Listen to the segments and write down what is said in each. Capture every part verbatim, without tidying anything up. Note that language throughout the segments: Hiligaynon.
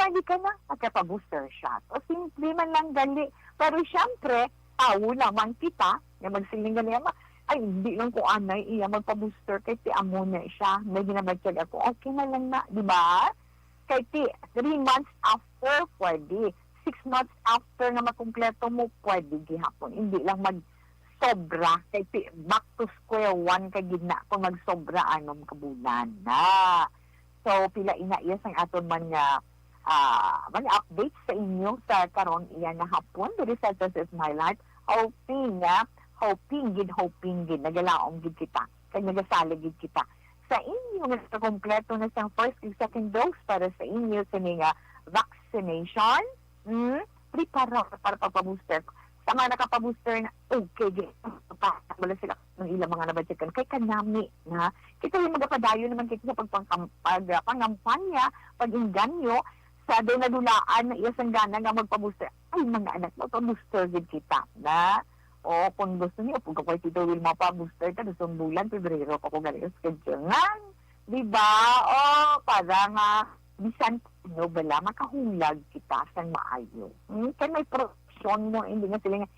Hindi ka na, magkapa-booster shot. O simple man lang gali. Pero syempre, tawo naman kita, nga magsiling gali, "Ama, ay, hindi lang ko anay iya magpa-booster kay ti amo na siya." May ginabatyag ako, "Okay na lang na," di ba? Kay ti, three months after, pwede. Six months after nga makumpleto mo, pwede gihapon. Hindi lang mag sobra, kay ti, back to square one ka gid na kung magsobra anom ka bulan na. So, pila ina iya sang aton man nga, ah, man nga update sa inyo sa karon iya nga hapon diri sa This Is My Life. Hoping nga, hoping gid, hoping gid, nagalaom gid kita, kag nagasalig gid kita sa inyo nga nakakompleto na sang first ug second dose para sa inyo sini nga vaccination. Hmm? Prepara para pagpa-booster. Sa mga nakapa-booster na, okay, gid. Wala sila ng ilang mga nabatyag kay kanami na. Kita yung magapadayon naman kita sa pagpangkam-, pag, ah, pangampanya, pag-inganyo, sa daw nadulaan na iya sang gana nga magpa-booster. Ay, mga anak, magpa-booster gid kita na. O, kung gusto niyo, kung kapoy Tito Will, mapa-booster ka, gusto bulan, Pebrero pa ko galing schedule nga. Di ba? O, para nga, bisan ano bala, makahulag kita sang maayo. Hmm? Kay may proteksyon mo, hindi nga sila nga,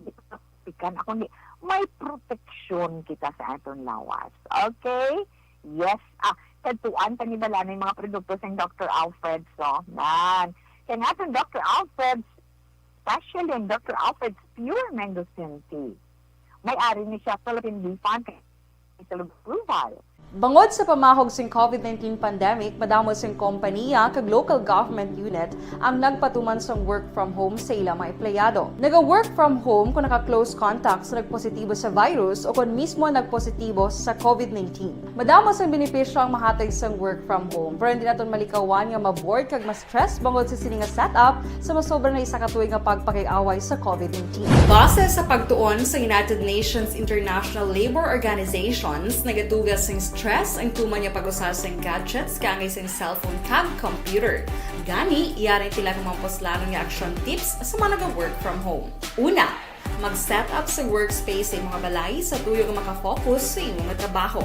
hindi ko pikan ako, hindi. May proteksyon kita sa aton lawas. Okay? Yes. Ah, kadtuan ta ni bala na yung mga produkto sa Doctor Alfred's, no? Nan. Kaya nga itong Doctor Alfred's, especially ang Doctor Alfred's Pure Mangosteen Tea. May ari ni siya Philippine Bee Fund, sa approval. Bangod sa pamahog sing COVID nineteen pandemic, madamo sing kompaniya kag local government unit ang nagpatuman sang work from home sa ila mga empleyado. Naga-work from home kung naka-close contact sa nagpositibo sa virus o kon mismo nagpositibo sa COVID nineteen. Madamo sang benepisyo ang mahatag sang work from home, pero hindi naton malikawan nga ma-bored kag ma-stress bangod sa sini nga setup sa masobra na isa ka tuig nga pagpakig-away sa COVID nineteen. Base sa pagtuon sa United Nations International Labour Organizations, nagatugas sing stress ang tuman nga pag-usa sing gadgets kaangay sing cellphone kag computer. Gani, yari sila nga mga puslanon nga action tips sa mga naga-work from home. Una, mag-set up sa workspace sa imo nga balay sa tuyo nga makafocus sa imo nga trabaho.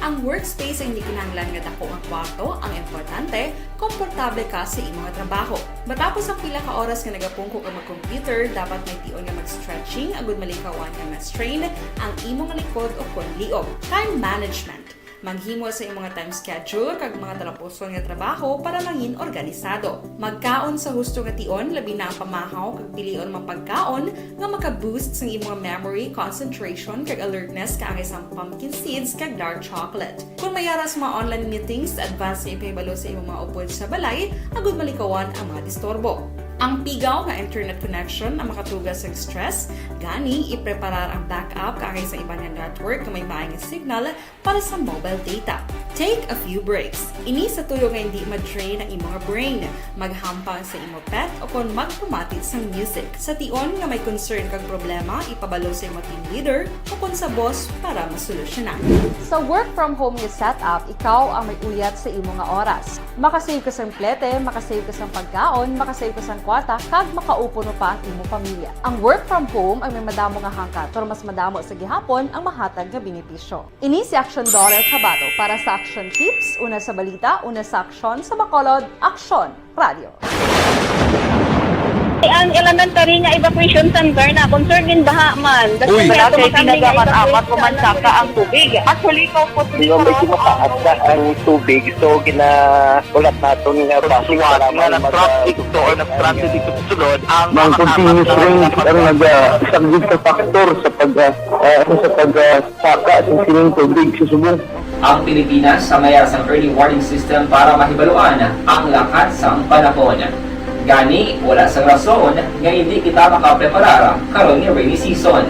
Ang workspace ay hindi kinahanglan nga dako nga kwarto, ang importante, komportable ka sa imo nga trabaho. Matapos ang pila ka oras nga nagapungko ka mag-computer, dapat may tion nga mag-stretching agud malikawan nga ma-strain ang imo nga likod o kon liog. Time management. Maghimo sa imo nga time schedule kag mga talapuson nga trabaho para mangin organisado. Magkaon sa husto nga tion, labi na ang pamahaw kag pilion mga pagkaon nga maka-boost sang imo nga memory, concentration, kag alertness kaangay sang pumpkin seeds kag dark chocolate. Kon may ara sa mga online meetings, advance nga ipahibalo sa imo mga upod sa balay agud malikawan ang mga disturbo. Ang pigaw nga internet connection ang makatugas sa stress, gani ipreparar ang backup kaangay sa iban nga network nga may maayong signal para sa mobile data. Take a few breaks. Ini sa tuyo nga hindi ma-drain ang imo nga brain. Maghampang sa imo pet o kon magpamati sang music. Sa tion nga may concern kag problema, ipabalo sa imo team leader o kon sa boss para masolusyonan. Sa work from home nga setup, ikaw ang may uyat sa imo nga oras. Makasave ka sang plete, makasave ka sang pagkaon, makasave ka sang kwarta, kag makaupo mo pa ang imo pamilya. Ang work from home ay may madamo nga hangkat, pero mas madamo sa gihapon ang mahatag nga benepisyo. Ini si Action Daughter Kabato para sa Action Tips, una sa balita, una sa aksyon, sa Bacolod, Aksyon Radio. Ang elementary nga evacuation center na concern in baha man. Uy. Wala kay ginagaman amat ko man saka ang tubig. Actually, ikaw po, di ba, medyo mataas na ang tubig. So, ginahulat naton nga base sa lamang na-trap ito or na-trap ito sulod ang mga continuous rain ang nag-, ah, isang sa factor sa pag, ah, ah, sa pag, ah, saka sa sining tubig sa subong. Ang Pilipinas ang may ara sang early warning system para mahibaluan ang lakat sang panahon. Gani, wala sang rason nga hindi kita makapreparar karon nga rainy season.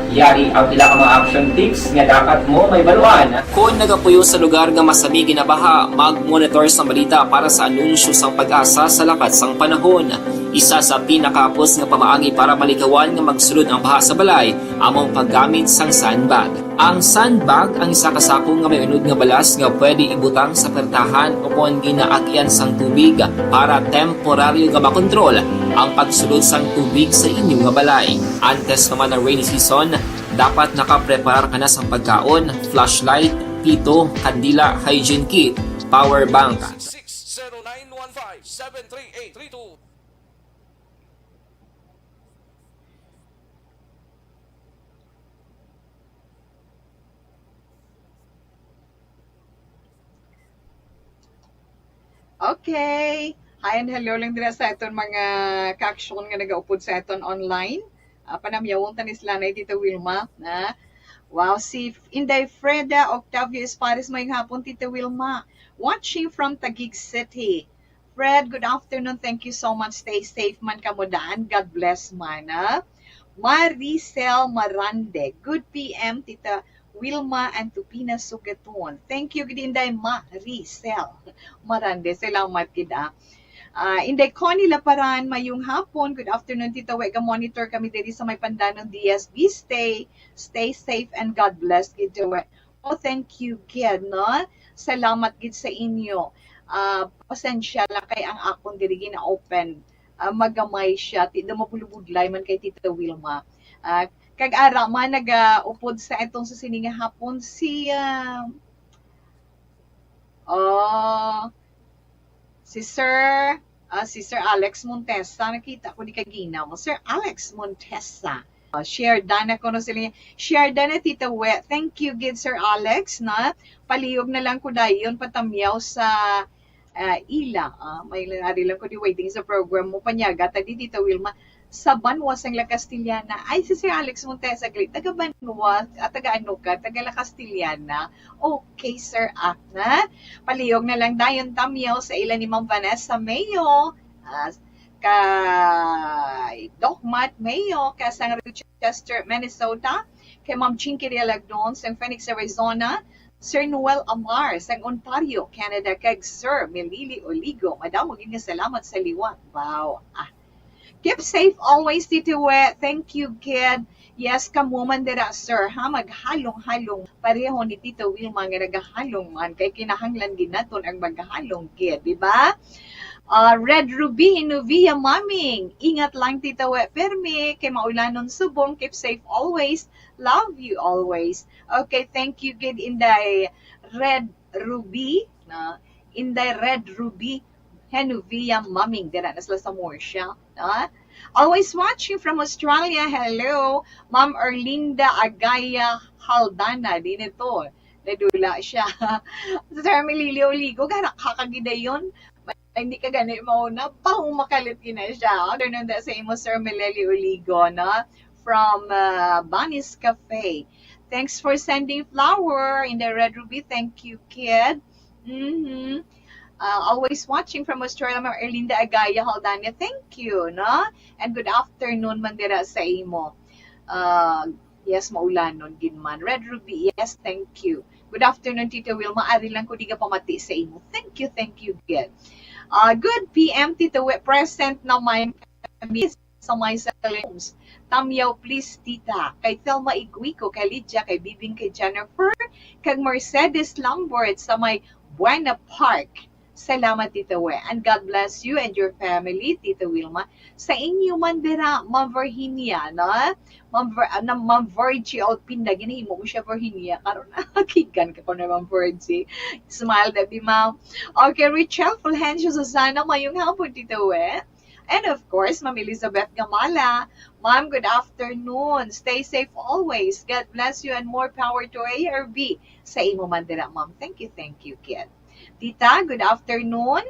Yari ang pila ka mga action tips nga dapat mo mahibaluan. Kon nagapuyo sa lugar nga masami ginabaha, mag-monitor sang balita para sa anunsyo sang PAGASA sa lakat sang panahon. Isa sa pinakahapos nga pamaagi para malikawan nga magsulod ang baha sa balay amo ang paggamit sang sandbag. Ang sandbag ang isa ka sako nga may unod nga balas nga pwede ibutang sa pertahan o kon ginaagyan sang tubig para temporaryo nga makontrol ang pagsulod sang tubig sa inyo nga balay. Antes naman ang rainy season, dapat nakapreparar ka na sang pagkaon, flashlight, pito, kandila, hygiene kit, power bank. Six zero nine one five seven three eight three two. Okay. Hi and hello lang dira sa aton mga kaaksyon nga nagaupod sa aton online. Ah, panamyawon ta ni sila na Tita Wilma, na. Wow, si Inday Freda Octavio Espares, maayong hapon, Tita Wilma. Watching from Taguig City. Fred, good afternoon. Thank you so much. Stay safe man kamo daan. God bless man, ah. Maricel Marande. Good P M, Tita Wilma and Tupina Sugaton. Thank you gid, Inday Maricel Marande. Salamat gid, ah. Ah, Inday Connie Laparan, maayong hapon. Good afternoon, Tita We. Ga-monitor kami diri sa may Pandanon D S B. Stay, stay safe and God bless gid, Tita We. Oh, thank you gid, no? Salamat gid sa inyo. Ah, pasensya lang kay ang akon diri gina-open. Ah, magamay siya. Ti, daw mabulubudlay man kay Tita Wilma. Ah, kag ara man nagaupod sa atong sa sini nga hapon si, ah, oh, si Sir, ah, si Sir Alex Montesa. Nakita ko ni kagina mo. Sir Alex Montesa. Ah, share dana ko no sila. Share dana, Tita We. Thank you gid, Sir Alex, na palihog na lang ko dayon patamyaw sa, ah, ila. Ah, may ari lang ko di waiting sa program mo. Panyaga, ta di, Tita Wilma, sa banwa sang La Castellana. Ay, si Sir Alex Montesa, gali, taga banwa, ah, taga ano ka? Taga La Castellana. Okay, Sir Akna. Palihog na lang dayon tamyaw sa ila ni Ma'am Vanessa Mayo. Ah, kay Doc Matt Mayo, ka sang Rochester, Minnesota, kay Ma'am Chinky Realagdon sang Phoenix, Arizona, Sir Noel Amar sang Ontario, Canada, kag Sir Melili Oligo. Madamo gid nga salamat sa liwat. Wow. Ah. Keep safe always, Tita We. Thank you, kid. Yes, kamo man dira, sir, ha? Maghalong-halong pareho ni Tita Wilma nga nagahalong man. Kay kinahanglan gid naton ang maghalong, kid, di ba? Ah, Red Ruby Novia Maming, ingat lang, Tita We, permi kay maulanon subong. Keep safe always. Love you always. Okay, thank you gid, Inday Red Ruby, na Inday Red Ruby Genovia Maming, dira na sila sa Murcia, na. Always watching from Australia. Hello, Ma'am Erlinda Agaya Haldana, din ito. Nadula siya. Sir Melilio Ligo, gara ka kagidayon. Hindi ka gani mauna, pang makalit gina siya. Afternoon da sa imo, Sir Meleli Uligo, no? From, uh, Bunny's Cafe. Thanks for sending flower in the Red Ruby. Thank you, kid. Mm-hmm. Uh, always watching from Australia, Ma'am Erlinda Agaya Haldana. Thank you, no? And good afternoon man dira sa imo. Uh, yes, maulanon gid man. Red Ruby, yes, thank you. Good afternoon, Tita Wilma. Ari lang ko di ka pamati sa imo. Thank you, thank you, gid. Ah, good P M, Tita Wi. Present naman kami sa may Homes. Tamyaw, please, Tita. Kay Thelma Iguico, kay Lydia, kay Bibing, kay Jennifer, kag Mercedes Lambert sa may Buena Park. Salamat, Tita Wi. And God bless you and your family, Tita Wilma. Sa inyo man dira, Ma'am Virginia, no? Ma'am Vir-, ah, na, Ma'am Virgie Alpinda, ginahimo mo siya Virginia. Karon, kigan ka ko na, Ma'am Virgie. Smile, Debbie, Ma'am. Okay, Richelle Fulgencio Susana, mayong hapon, Tita Wi. And of course, Ma'am Elizabeth Gamala. Ma'am, good afternoon. Stay safe always. God bless you and more power to A R B. Sa imo man dira, Ma'am. Thank you, thank you, kid. Tita, good afternoon.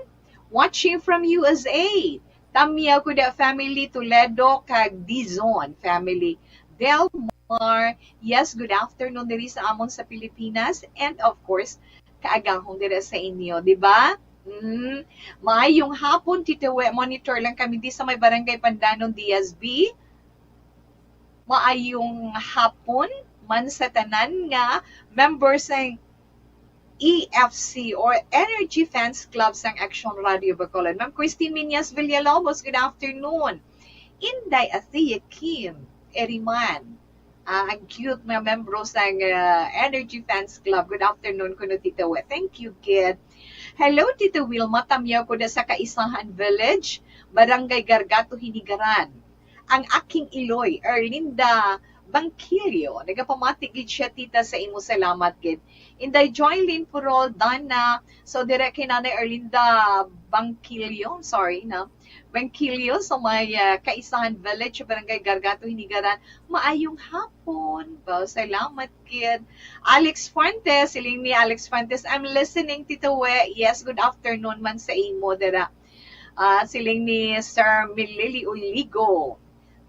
Watching from U S A. Tamyaw ko da family Toledo kag Dizon family. Del Mar, yes, good afternoon diri sa amon sa Pilipinas. And of course, kaagahon dira sa inyo, di ba? Mm. Maayong hapon, Tita Wi. Monitor lang kami di sa may Barangay Pandanon, D S B. Maayong hapon man sa tanan nga members sang E F C or Energy Fans Club sang Action Radio Bacolod. Ma'am Christine Miñas Villalobos, good afternoon. Inday Athea Kim Eriman, ah, ang cute nga membro sang, ah, Energy Fans Club. Good afternoon kuno, Tita Wi. Thank you, kid. Hello, Tita Wilma. Tamyaw ko da sa Kaisahan Village, Barangay Gargato, Hinigaran. Ang aking iloy, Erlinda Bangkilio. Nagapamati gid siya, tita, sa imo. Salamat gid. Inday Joylene Purol, Dana. So, dire kay Nanay Erlinda Bangkilio. Sorry na. Bangkilio sa may, ah, Kaisahan Village, Barangay Gargato, Hinigaran. Maayong hapon. Wow, salamat gid. Alex Fuentes, siling ni Alex Fuentes, "I'm listening, Tita We." Yes, good afternoon man sa imo dira. Ah, siling ni Sir Milili Uligo,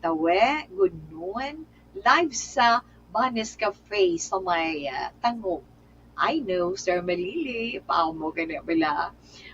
"Tawe, good noon. Live sa Banes Cafe sa may, ah, Tangub." I know, Sir Milili, paamo ka na bala.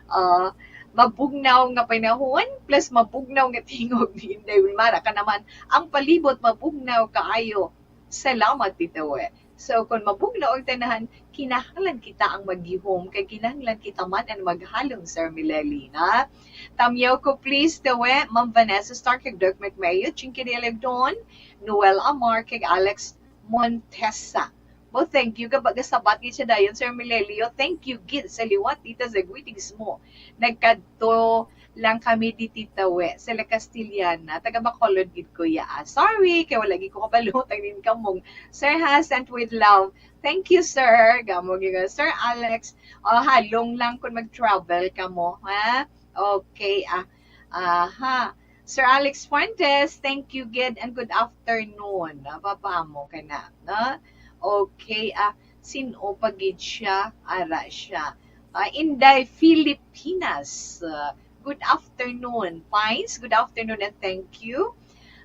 Ah, mabugnaw nga panahon plus mabugnaw nga tingog ni Inday Wilmara. Ka naman, ang palibot mabugnaw kaayo. Salamat, Tita We. So, kung mabugnaw ang tanahan, kinahanglan kita ang maghihom, kay kinahanglan kita man ang maghalong, Sir Mileli, na? Tamyaw ko, please, Tita We, Ma'am Vanessa Stark, kag Doc McMayo, Chinky Don, Noel Amar, kag Alex Montesa. Well, thank you. Gaba-, gasabat gid siya dayon, Sir Milelio. Thank you gid sa liwat, Tita, sa greetings mo. Nagkadto lang kami di, Tita We, sa La Castellana. Taga Bacolod gid ko, ya. Ah, sorry, kay wala gid ko kabalo tang nin kamong. Sir ha, sent with love. Thank you, sir. Gamo gid ko, Sir Alex. Oh, halong lang kung mag-travel ka mo, ha? Okay, ah. Aha. Sir Alex Fuentes, thank you gid and good afternoon. Ah, papaamo ka na, no? Okay, ah, sin-o pa gid siya? Ara siya. Ah, Inday Filipinas. Ah, good afternoon. Pines, good afternoon and thank you.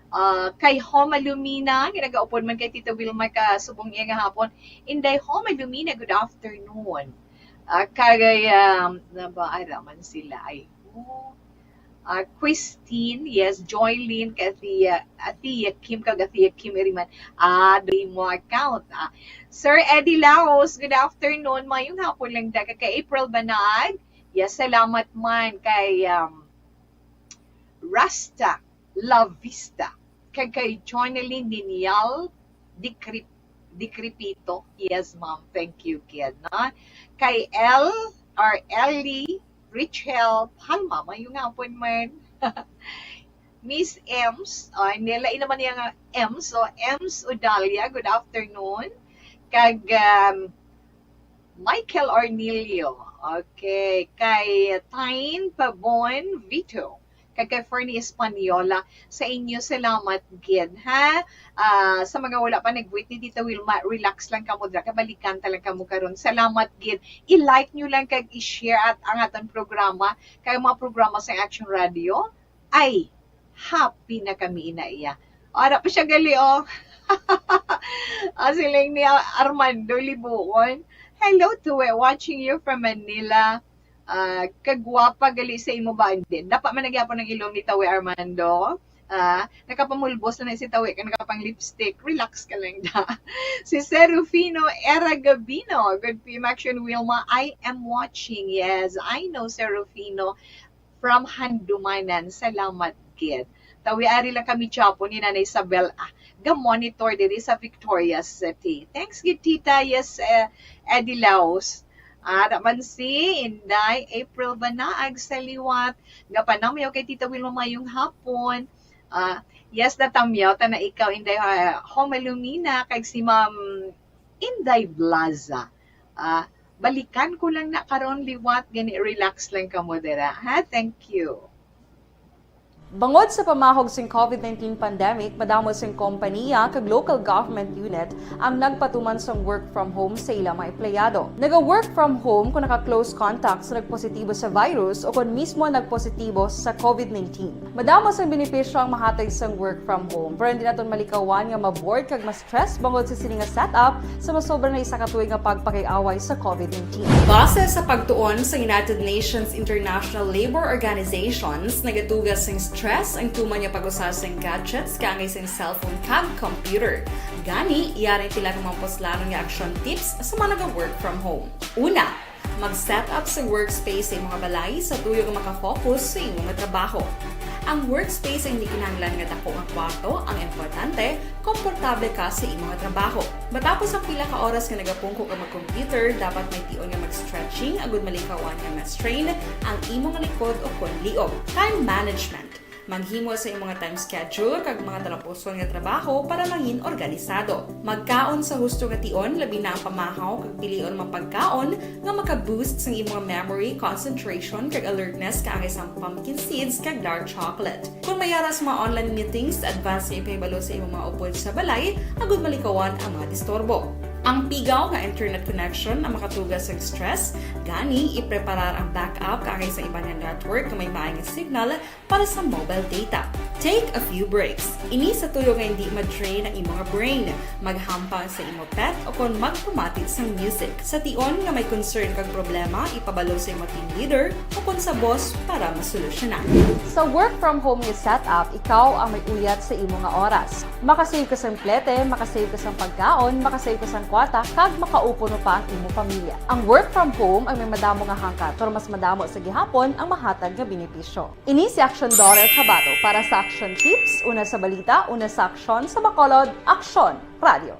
Ah, kay Homa Lumina, nga nagaupod man kay Tita Wilma ka subong iya nga hapon. Inday Homa Lumina, good afternoon. Ah, kay, um, na ba, ara man sila? Ay, oh. Ah, Christine, yes, Joylene, kay Athea, Athea Kim, kag Athea Kim Iriman. Ah, dili mo account. Ah. Sir Eddie Laos, good afternoon. Mayong hapon lang da. Kay April Banag, yes, salamat man kay, um, Rasta La Vista. Kag kay Jonelyn Ninial Dicri-, Dicripito. Yes, ma'am. Thank you, kid, no? Kay L or Ellie Richel Palma. Mayong hapon man. Miss Ems. Oh, nila naman niya nga Ems. So, Ems Odalia, good afternoon. Kag, um, Michael Ornilio. Okay. Kay Tain Pabon Vito. Kag kay Fernie Española, sa inyo, salamat gid, ha? Ah, sa mga wala pa nag-greet ni Tita Wilma, relax lang kamo dira. Kabalikan ta lang kamo karon. Salamat gid. I-like nyo lang kag i-share at ang aton programa. Kay mga programa sa Action Radio, ay, happy na kami ina iya. Ara pa siya gali, oh. Ah, siling ni Armando Libuon. "Hello, Tita We, watching you from Manila." Ah, kagwapa gali sa imo ba? Hindi. Dapat man nagyapon ang ilong ni Tita We, Armando. Ah, nakapamulbos na, na si Tita We, kay nakapang lipstick. Relax ka lang da. Si Serufino Era Gabino. "Good P M Action Wilma, I am watching." Yes, I know, Serufino. From Handumanan. Salamat gid. Tita We, ari lang kami gihapon ni Nanay Isabel, ah, ga-monitor diri sa Victoria City. Thanks gid, Tita. Yes, eh, Eddie Laos. Ah, naman si Inday April Banaag sa liwat. Nga panamyaw kay Tita Wilma, mayong hapon. Ah, yes, natamyaw ta na ikaw, Inday, ah, Homalumina, kag si Ma'am Inday Blaza. Ah, balikan ko lang na karon liwat, gani relax lang kamo dira, ha? Thank you. Bangod sa pamahog sing COVID nineteen pandemic, madamo sing kompanya kag local government unit ang nagpatuman sang work from home sa ila mga empleyado. Naga-work from home kung naka-close contact sa nagpositibo sa virus o kung mismo nagpositibo sa COVID nineteen. Madamo sang benepisyo ang mahatag sang work from home, pero hindi naton malikawan nga ma-bored kag ma-stress bangod sa sini nga setup sa masobra na isa ka tuig nga pagpakig-away sa COVID nineteen. Base sa pagtuon sa United Nations International Labor Organizations, nagatuga sing stress ang tuman nga pag-usa sing gadgets kaangay sing cellphone kag computer. Gani, yari sila nga mga puslanon nga action tips sa mga naga-work from home. Una, mag-set up sa workspace sa imong balay sa tuyo nga makafocus sa imong trabaho. Ang workspace ay hindi kinahanglan nga dako nga kwarto, ang importante, komportable ka sa imong trabaho. Matapos ang pila ka oras nga nagapungko ka mag-computer, dapat may tion nga mag-stretching agud malikawan nga ma-strain ang imong likod o kon liog. Time management. Maghimo sa imong time schedule kag mga talapuson nga trabaho para mangin organisado. Magkaon sa husto nga tion, labi na ang pamahaw kag pilion mga pagkaon nga maka-boost sang imong memory, concentration, kag alertness kaangay sang pumpkin seeds kag dark chocolate. Kung may ara sa mga online meetings, advance nga ipahibalo sa imong mga upod sa balay agud malikawan ang mga disturbo. Ang pigaw nga internet connection ang makatuga sa stress, gani ipreparar ang backup kaangay sa iban nga network nga may maay nga signal para sa mobile data. Take a few breaks. Ini sa tuyo nga hindi ma-drain ang imong brain. Maghampang sa imo pet o kon magpamati sang music. Sa tion nga may concern kag problema, ipabalo sa imo team leader o kon sa boss para masolusyonan. Sa work from home nga setup, ikaw ang may uyat sa imo nga oras. Makasave ka sang plete, makasave ka sang pagkaon, makasave ka sang kwarta, kag makaupo pa ang imo pamilya. Ang work from home ang may madamo nga hangkat, pero mas madamo sa gihapon ang mahatag nga benepisyo. Ini si Action Daughter Kabato para sa Action Tips, una sa balita, una sa aksyon, sa Bacolod, Aksyon Radio.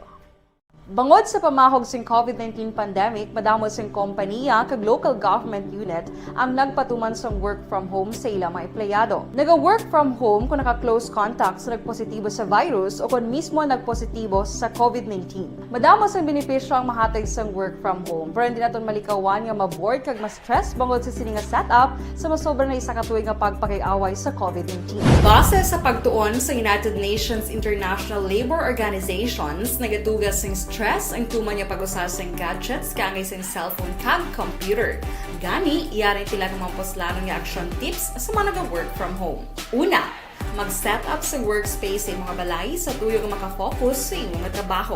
Bangod sa pamahog sing covid nineteen pandemic, madamo sing kompanya kag local government unit ang nagpatuman sang work from home sa ila mga empleyado. Naga-work from home kung naka-close contact sa nagpositibo sa virus o kung mismo nagpositibo sa covid nineteen. Madamo sang benepisyo ang mahatag sang work from home, pero hindi naton malikawan nga ma-bored kag mas stress bangod sa sini nga setup sa masobra na isa ka tuig nga pagpakig-away sa covid nineteen. Base sa pagtuon sa United Nations International Labor Organizations, nagatuga sing stress ang tuman nga pag-usa sing gadgets kaangay sing cellphone kag computer. Gani, yari pila ka mga puslanon nga action tips sa mga naga-work from home. Una, mag-set up sa workspace sa imong balay sa tuyo nga makafocus sa imong trabaho.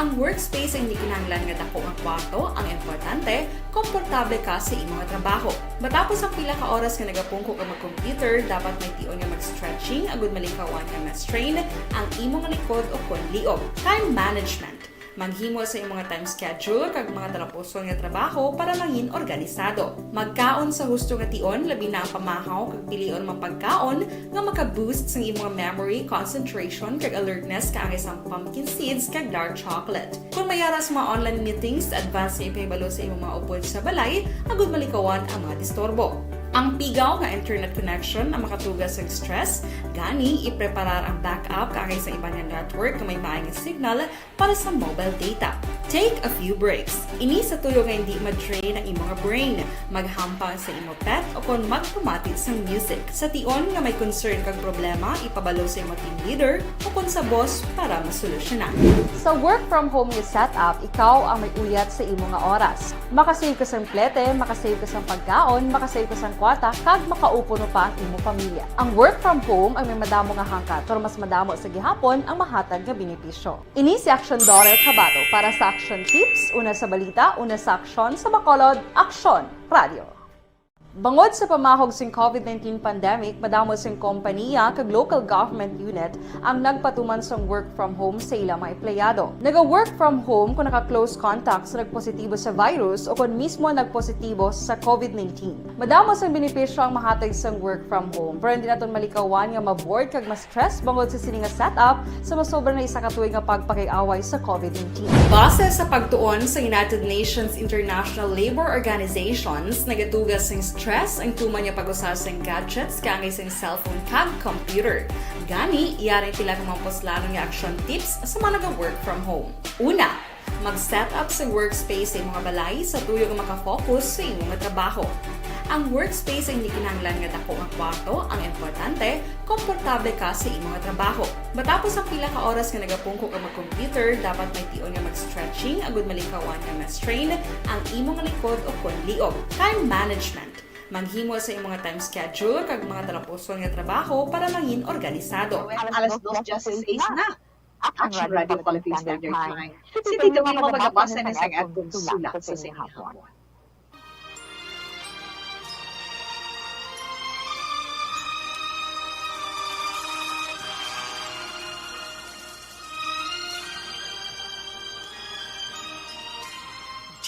Ang workspace ay hindi kinahanglan nga dako nga kwarto, ang importante, komportable ka sa imong trabaho. Matapos ang pila ka oras nga nagapungko ka mag-computer, dapat may tion nga mag-stretching agud malikawan nga ma-strain ang imong likod o kon liog. Time management. Maghimo sa imong time schedule kag mga talapuson nga trabaho para mangin organisado. Magkaon sa husto nga tion, labi na ang pamahaw kag pilion mga pagkaon nga maka-boost sang imong memory, concentration, kag alertness kaangay sang pumpkin seeds kag dark chocolate. Kung may ara sa mga online meetings, advance nga ipahibalo sa imong mga upod sa balay agud malikawan ang mga disturbo. Ang pigaw nga internet connection ang makatuga sa stress, gani ipreparar ang backup kaangay sa iban nga network nga may maay nga signal para sa mobile data. Take a few breaks. Ini sa tuyo nga hindi ma-drain ang imong brain. Maghampang sa imo pet o kon magpamati sang music. Sa tion nga may concern kag problema, ipabalo sa imo team leader o kon sa boss para masolusyonan. Sa work from home nga setup, ikaw ang may uyat sa imo nga oras. Makasave ka sang plete, makasave ka sang pagkaon, makasave ka sang kwarta, kag makaupo pa ang imo pamilya. Ang work from home ang may madamo nga hangkat, pero mas madamo sa gihapon ang mahatag nga benepisyo. Ini si Action Daughter Kabato para sa Action Tips, una sa balita, una sa aksyon, sa Bacolod, Aksyon Radio. Bangod sa pamahog sing covid nineteen pandemic, madamo sing kompanya kag local government unit ang nagpatuman sang work from home sa ila mga empleyado. Naga-work from home kung naka-close contact sa nagpositibo sa virus o kon mismo nagpositibo sa covid nineteen. Madamo sang benepisyo ang mahatag sang work from home, pero hindi naton malikawan nga ma-bored kag mas stress bangod sa sini nga setup sa masobra na isa ka tuig nga pagpakig-away sa covid nineteen. Base sa pagtuon sa United Nations International Labor Organizations, nagatuga sing stress ang tuman nga pag-usa sing gadgets kaangay sing cellphone kag computer. Gani, yari pila ka mga puslanon nga action tips sa mga naga-work from home. Una, mag-set up sa workspace sa imong balay sa tuyo nga makafocus sa imong trabaho. Ang workspace ay hindi kinahanglan nga dako nga kwarto, ang importante, komportable ka sa imong trabaho. Matapos ang pila ka oras nga nagapungko ka mag-computer, dapat may tion nga mag-stretching agud malikawan nga ma-strain ang imong likod o kon liog. Time management. Maghimo sa imong time schedule kag mga talapuson nga trabaho para mangin organisado. Alas dos diyasiseis na. Action Radio Philippine Standard Time. Si Tito Wilma magabasa na sang atong sula sa sining hapon.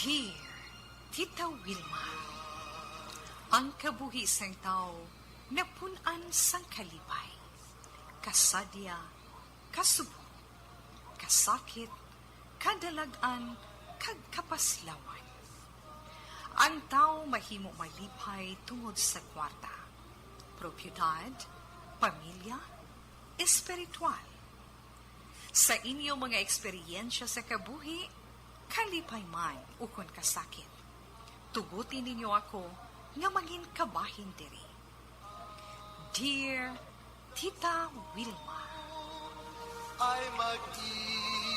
Dear Tita Wilma, ang kabuhi sang tawo napun-an sang kalipay, kasadya, kasubo, kasakit, kadalag-an, kag kapaslawan. Ang tawo mahimo malipay tungod sa kwarta, propiedad, Pamilya, espiritual. Sa inyo mga eksperyensya sa kabuhi, kalipay man ukon kasakit, tuguti ninyo ako nga mangin kabahin diri. Dear Tita Wilma.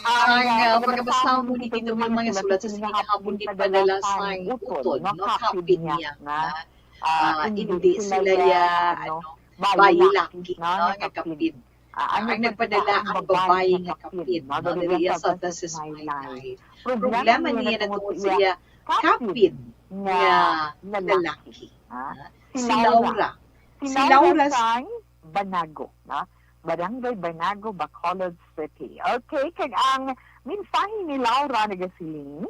Ang, ah, pagkabasa mo ni Tita Wilma nga sulat sa sining hapon, ginpadala sang utod, no, kapid niya nga, ah, indi sila ya, ano, bayi laki, no, nga kapid. Ah, ang nagpadala ang babayi nga kapid, no, diri iya sa This Is My Life. Problema niya natungod sa iya kapid nga lalaki. Ah, si Laura. Si Laura sang Banago, no? Barangay Banago, Bacolod City. Okay, kag ang mensahe ni Laura nagasiling,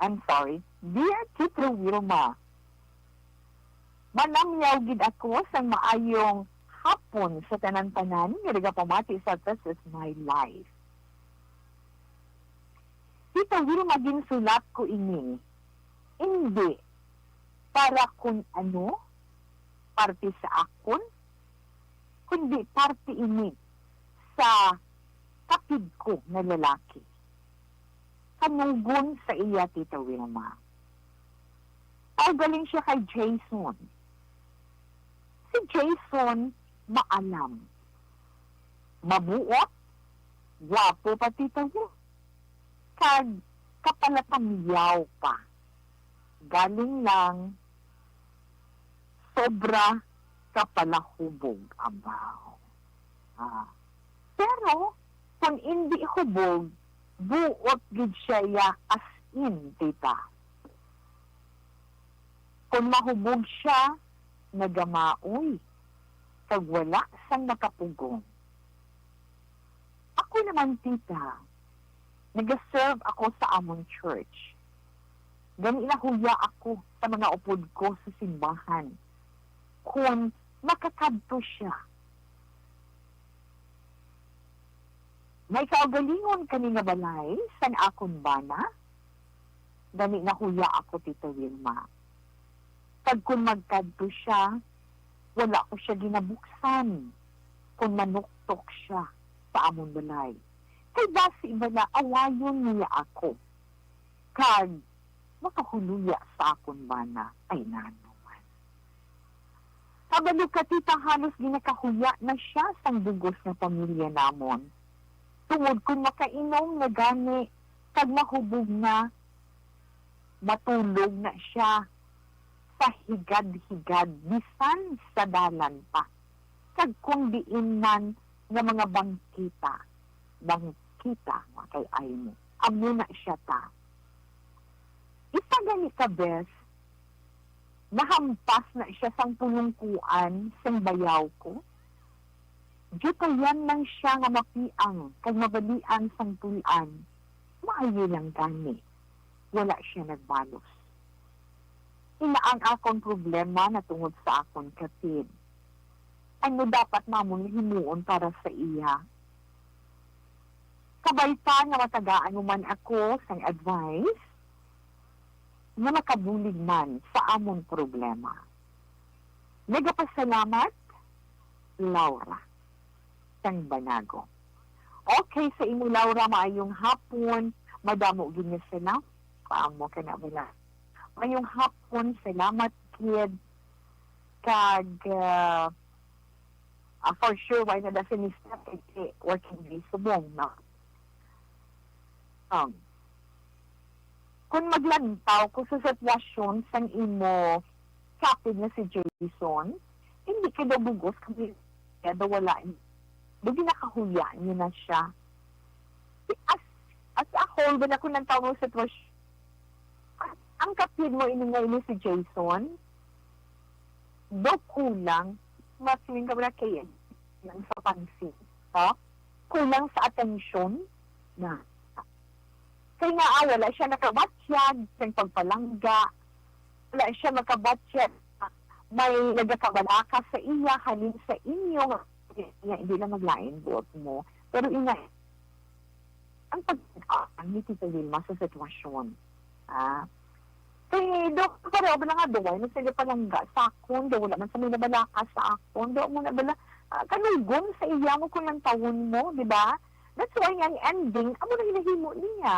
I'm sorry, Dear Tita Wilma, manamyaw gid ako sang maayong hapon sa tanan-tanan nga nagapamati sa This Is My Life. Tita Wilma, ginsulat ko ini, indi para kun ano, parte sa akon, kundi parte ini sa kapid ko nga lalaki. Kanugon sa iya, Tita Wilma. Kaugaling siya kay Jason. Si Jason maalam, mabuot, gwapo pa, Tita Wilma, kag kapalatamyaw pa. Galing lang, sobra ka palahubog, abaw. Ah. Pero, kung indi hubog, buot gid siya ya as in, tita. Kung mahubog siya, nagamaoy, kag wala sang makapugong. Ako naman, tita, nagaserve ako sa amon church. Gani nahuya ako sa mga upod ko sa simbahan kon makakadto siya. May kaugalingon kani nga balay sang akon bana? Gani nahuya ako, Tita Wilma. Kag kon magkadto siya, wala ko siya ginabuksan kon manuktok siya sa amon balay. Kay basi bala awayon niya ako, kag makahuluya sa akon bana. Ay, nano man. Kabalo ka, tita, halos ginakahuya na siya sang bug-os nga pamilya namon. Tungod kon makainom na gani kag mahubog na, matulog na siya sa higad-higad, bisan sa dalan pa, kag kon diin man nga mga bangkita, bangkita nga kay ay mo, amo na siya ta. Isa gani ka bes, nahampas na siya sang pulungkuan sang bayaw ko. Diyutayan lang siya nga mapiang kag mabalian sang pul-an. Maayo lang gani, wala siya nagbalos. Ina ang akon problema natungod sa akon kapid. Ano dapat namon himuon para sa iya? Kabay pa nga matagaan mo man ako sang advice nga makabulig man sa amon problema. Nagapasalamat, Laura, sang Banago. Okay, sa imo, Laura, maayong hapon. Madamo gid nga salamat. Paamo ka na, wala. Maayong hapon, salamat gid. Kag, ah, ah, for sure, why na da si Mister kay working day subong, no? Um, kung maglantaw ko sa sitwasyon sang imo kapid nga si Jason, hindi ka daw bugos kung hindi ka daw wala. Daw ginakahuya niya na siya. As, as a whole, ba na kung lantaw mo sa sitwasyon, ang kapid mo ini nga ini si Jason, daw kulang, mas yun ka wala kay nang sa pansin, ha? Kulang sa atensyon na. Kay nga, ah, wala siya nakabatyag sa pagpalangga, wala siya makabatyag, may nagakabalaka sa iya, halin sa inyo, nga, nga hindi na maglain buot mo. Pero ina, ang pag-, ah, ang ni Tita Wilma sa sitwasyon, ah, Kay daw, pareho bala nga, daw, wala man sila palangga sa akon, daw, wala man sa may nabalaka sa akon, daw, mo na bala, ah, kanugon sa iya mo kung lantawon mo, di ba? That's why nga ang ending, amo na ginahimo niya.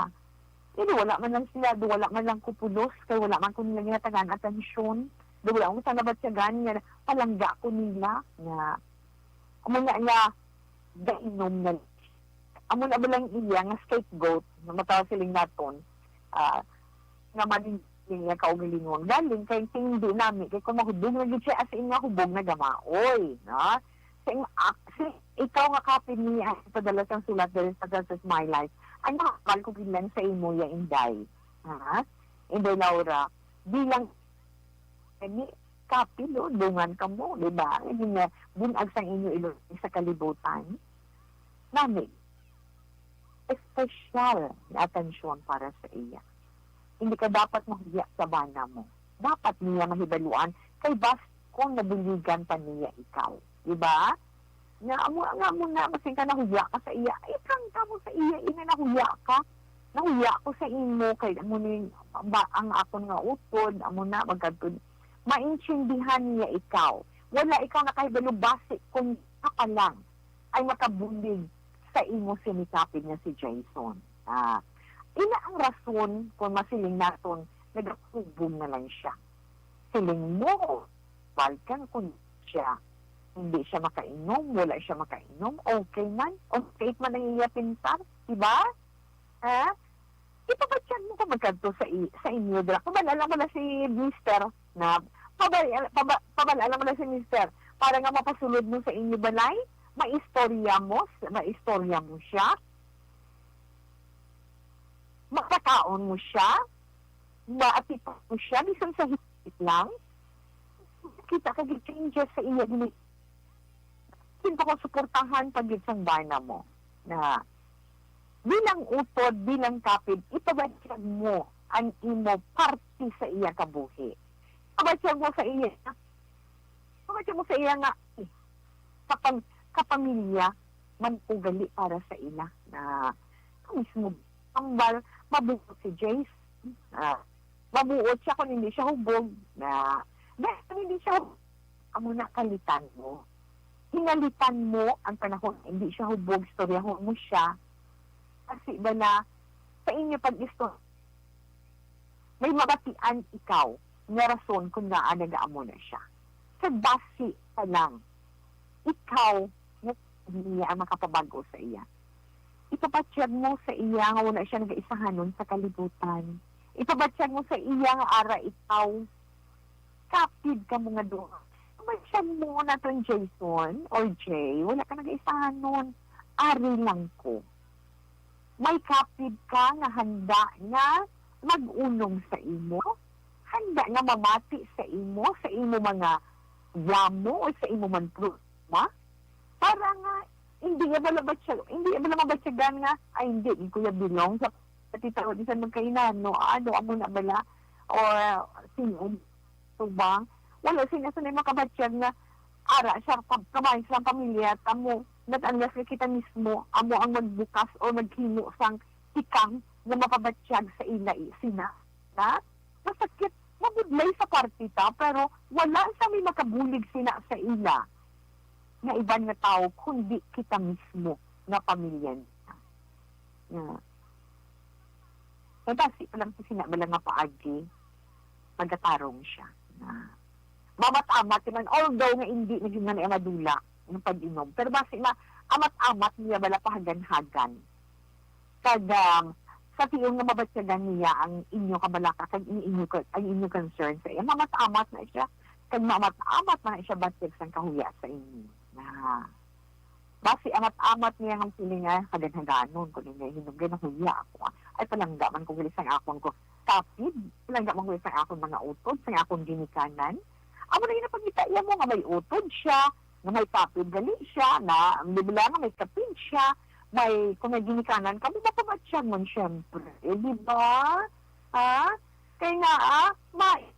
Kay daw, wala man lang sila, daw, wala man lang kupulos, kay wala man ko nila ginatagaan atensyon, daw, wala man sa nabatyagan nga palangga ko nila, nga, amo na nga, gainom na. Amo na ba lang iya nga scapegoat, nga matawag siling naton, ah, nga maning niya kaugalingon. Galing kay hindi nami, kay kung mahubog na gid siya, as in nga hubog na gamaoy, no? Sing, ah, sing ikaw nga kapin niya ang padala sang sulat diri sa Just My Life. Ang mahambal ko gid lang sa imo, ya Inday. Ha? Inday Laura, bilang, kani, kapin, no? Dungan ka mo, di ba? Hindi nga, bunag sang inyo ilong sa kalibutan. Nami, espesyal nga atensyon para sa iya. Hindi ka dapat mahuya sa bana mo. Dapat niya mahibaluan kay bas kung nabuligan pa niya ikaw. Di ba? Nga amo nga mo na, basin ka nahuya ka sa iya, iprangka mo sa iya, ina, nahuya ka. Nahuya ko sa imo, kay amo ni ba, ang akon nga utod, amo na, magkadto. Maintindihan niya ikaw. Wala ikaw nakahibalo, basi kung ka pa lang ay makabulig sa imo sinikapin nga si Jason. Ah, ina ang rason kung masiling naton nagahubog na lang siya. Siling mo, balikan ko siya. Hindi siya makainom, wala siya makainom, okay man, okay man ang iya pintar, di ba? Ha? Ipabatyag mo kung magkadto sa i-, sa inyo, dira. Pabal-a lang mo na si Mister na, pabal-, paba-, pabal-a lang mo na si Mister para nga mapasulod mo sa inyo balay, maistorya mo, maistorya mo siya, mapakaon mo siya, maatipan mo siya, bisan sa higit lang, kita ka gid changes sa iya gini-, Sinto ko suportahan pa gid sang bana mo na bilang utod, bilang kapin, ipabatyag mo ang imo parte sa iya kabuhi. Ipabatyag mo sa iya, ipabatyag mo sa iya nga, eh, kapag kapamilya man ko gali para sa ila na mismo tambal, mabuot si Jace, ah, mabuot siya kung hindi siya hubog, na, na kung hindi siya hubog, amo na, kalitan mo. Hinalitan mo ang panahon nga hindi siya hubog, istoryahon mo siya. Kasi bala, sa inyo pag-istorya, may mabatian ikaw nga rason kung ngaa nagaamo na siya. Kag basi pa lang, ikaw nga niya ang makapabag-o sa iya. Ipabatyag mo sa iya nga wala siya nagaisahanon sa kalibutan. Ipabatyag mo sa iya nga ara ikaw, kapid kamo nga duha. Ipabatyag mo naton, Jason or Jay, wala ka nagaisahanon. Ari lang ko. May kapid ka nga handa nga mag-unom sa imo, handa nga mamati sa imo, sa imo mga yamo o sa imo man problema, para nga hindi ya bala batya-, hindi ya bala mabatyagan nga, "Ay, hindi, di ko ya belong sa, sa tita, o di sa magkainano, ano, amo na bala, o, sino, tubang." Wala sila sa may makabatyag nga, ara siya, ka-, kamay sa pamilya, tamo, not unless nga kita mismo, amo ang magbukas o maghimo sang tikang nga mapabatyag sa ila, i-, sina, na? Masakit, mabudlay sa parte ta, pero wala sa may makabulig sina sa ila nga iban nga tawo, kundi kita mismo nga pamilya nila. Nga, kay basi pa lang sa sina bala nga paagi, magatarong siya. Nga, mamat-amat man, although nga hindi na gyud man iya madula ang pag-inom. Pero basi ma-, amat-amat niya bala pahagan-hagan. Kag, um, sa tion nga mabatyagan niya ang inyo kabalaka kag ang inyo ka-, ang inyo concern sa iya, mamat-amat na siya. Kag mamat-amat man na siya batyag sang kahuya sa inyo. Na, basi amat-amat niya nga siling nga hagan-haganon ko ninyo, hinugay na huya ako. Ay, palangga man ko gali sang akon ko kapid, palangga man ko sang akon mga utod, sang akon ginikanan. Amo na yung napangita iya mo nga may utod siya, nga may kapid gali siya, na, di ba, nga may kapid siya, may, kung may ginikanan ka, mapabatyag man, syempre, eh, di ba? Ha? Kaya nga, ah, ma-,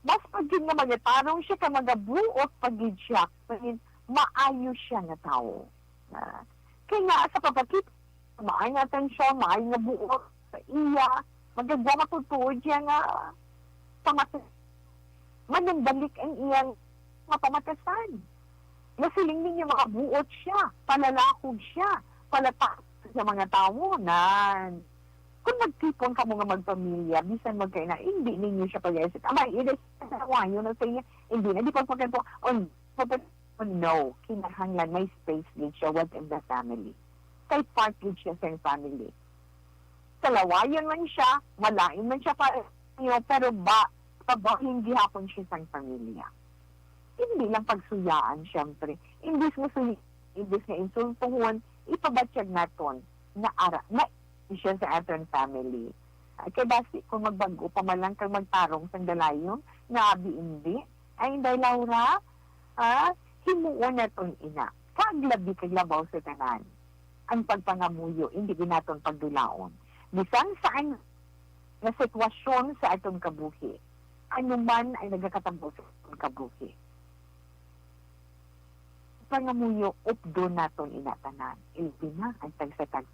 mas pag yun nga magatarong siya, kay magabuot pag yun siya, kay maayo siya nga tawo. Ah, kay nga, sa papakita, maayo nga atensyon, maayo nga buot sa iya, magagawa matutuod siya nga, pamati-, manandalik ang iyang mapamatasan. Nasiling ninyo, mga buot siya, palalakog siya, palatasan sa mga tawo, nan. Kung nagtipon kamo nga magpamilya, bisan magkaina, hindi ninyo siya pag-isip. Amay, ida sa kawayo na sa iya, hindi na di pagpakita, on, no, kinahanglan may space din siya within the family. Kay part din siya sa family. Kalawayon man siya, malain man siya pa inyo, pero ba, kabahin gihapon siya sang pamilya. Hindi lang pagsuyaan, syempre. Imbis nga suyi-, imbis nga insultuhon, ipabatyag naton nga ara, na siya sa aton family. Ah, kay basi kung magbag-o pa man lang kag magtarong sang dalayong nga abi indi, ay, Inday Laura, ah, himuon naton ina. Kag labi kag labaw sa tanan, ang pagpangamuyo, indi gid naton pagdulaon. Bisan saan nga sitwasyon sa aton kabuhi, ano man ay nagakatabo sa aton kabuhi, pangamuyo, updo naton ina tanan. Ilbi na ang tagsa-tagsa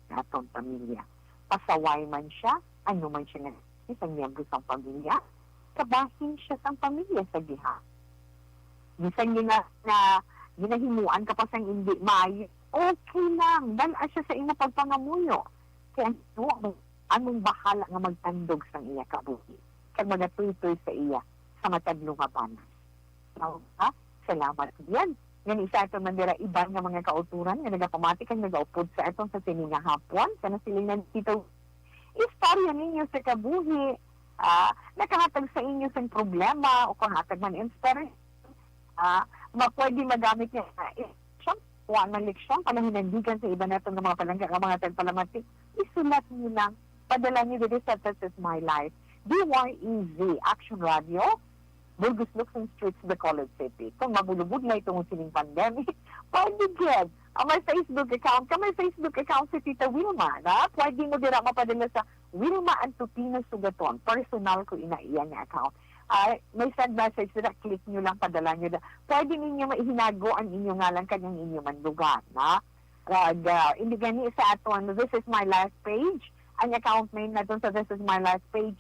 sa aton pamilya. Pasaway man siya, ano man siya nga sang miyembro sang pamilya, kabahin siya sang pamilya sa gihapon. Bisan gina-, na ginahimuan ka pa sang indi maayo, okay lang, dal-a siya sa imo pagpangamuyo. Kay ang Ginoo among bahala nga magtandog sang iya kabuhi, kag magatuytoy sa iya sa matag lungabana. Salamat gid. Ngani sa aton man dira iban nga mga kautoran nga nagapamati kag nagaupod sa aton sa sini nga hapon, sa nasilingan ni Tito, istorya ninyo sa kabuhi, ah, nakahatag sa inyo sing problema o kahatag man inspiration, ah, ma-, pwede magamit niya, ah, eh, siyang kuha man leksyon, panahinandigan sa iban naton nga mga palangga nga mga tagpalamati, isulat niyo lang, padala niyo diri sa This Is My Life, D Y E Z, Action Radio, Burgos Lukson Streets, Bacolod City. Kung mabulubudlay tungod sining pandemic, pwede gid. Ang may Facebook account, ka may Facebook account si Tita Wilma, na pwede mo dira mapadala sa Wilma Antutino Sugaton. Personal ko ina iya nga account. Ay, may send message dira, click nyo lang, padala nyo dira. Pwede ninyo maihinago ang inyo ngalan kag ang inyo man lugar, na? Kag, ah, indi gani sa aton This Is My Life page, ang account name naton sa This Is My Life page,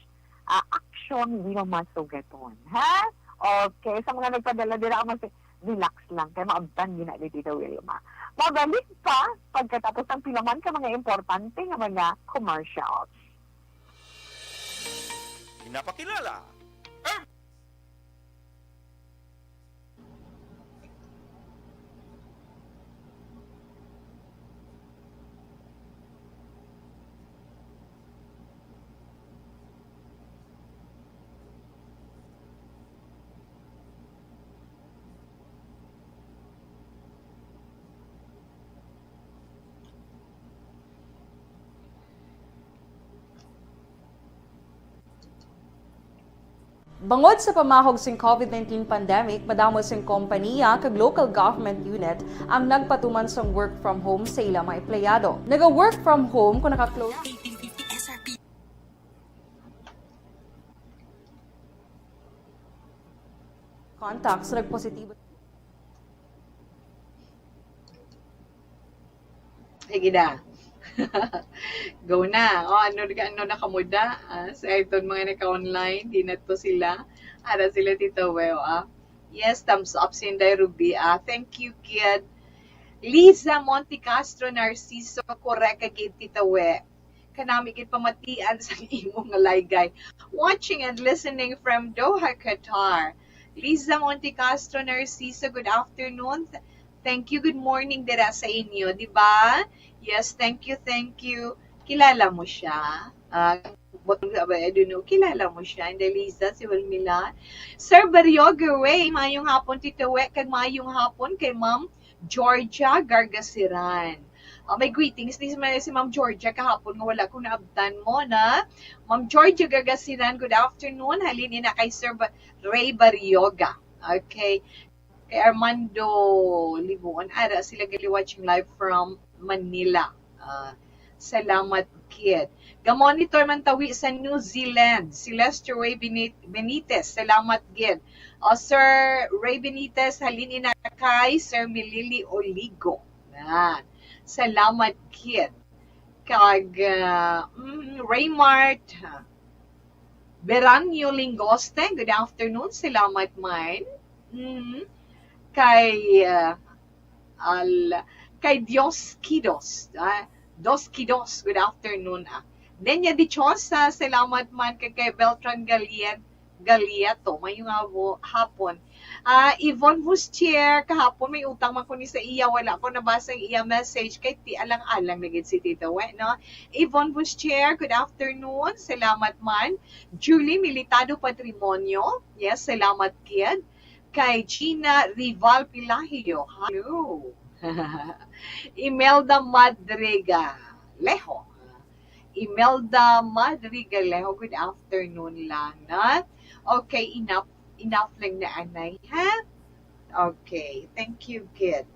ah, Action Wilma Sugaton. Ha? Okay, sa mga nagpadala dira, mas relax lang, kay maabtan gina ni Tita Wilma. Mabalik pa pagkatapos ang pila man ka mga importante nga mga commercials. Ginapakilala. Bangod sa pamahog sing covid nineteen pandemic, madamo sing kompaniya kag local government unit ang nagpatuman sang work from home sa ila mga empleyado. Naga-work from home kon naka-close contacts, nagpositibo. Sige na. Go na. O, ano, ano na kamo da? Ah, sa iton mga naka-online, di na to sila. Ara sila, Tita Weo, ah. Yes, thumbs up si Inday Ruby, ah. Thank you, kid. Liza Monte Castro Narciso, correct ka gid, Tita We. Kanami gid pamatian sa imo nga laygay. Watching and listening from Doha, Qatar. Liza Monte Castro Narciso, good afternoon. Th-, thank you, good morning dira sa inyo, di ba? Yes, thank you, thank you. Kilala mo siya? Ah, but, I don't know, kilala mo siya? Hindi, Liza, si Wilmila. Sir Barrioga Ray, maayong hapon, Tito We, kag maayong hapon kay Ma'am Georgia Gargasiran. Ah, may greetings ni si, si Ma'am Georgia kahapon nga wala ko naabtan mo na. Ma'am Georgia Gargasiran, good afternoon. Halin ina kay Sir Ba-, Ray Barrioga. Okay. Kay Armando Libuon, ara sila gali watching live from Manila. Ah, salamat gid. Ga-monitor man tawi sa New Zealand, si Lester Ray Beni-, Benitez, salamat gid. O, Sir Ray Benitez, halin ina kay Sir Milili Oligo. Yan. Salamat gid. Kag, ah, mm, Raymart, ah, Beranyo Lingoste, good afternoon. Salamat man. Mhm. Kay, ah, al, kay Dios Kidos, ah, Dos Kidos, good afternoon, ah. Nenya Dichosa, salamat man kay, kay Beltran Galiet, Galiato, mayong abo-, hapon. Ah, Yvonne Bustier, kahapon may utang man ko ni sa iya, wala ko nabasa ang iya message, kay ti alang-alang na gid si Tito We, no? Yvonne Bustier, good afternoon, salamat man. Julie Militado Patrimonio, yes, salamat gid. Kay Gina Rival Pilahio, hello. Imelda Madrigalejo. Imelda Madrigalejo, good afternoon lang, na. Okay, enough, enough lang na anay, ha? Okay, thank you, kid.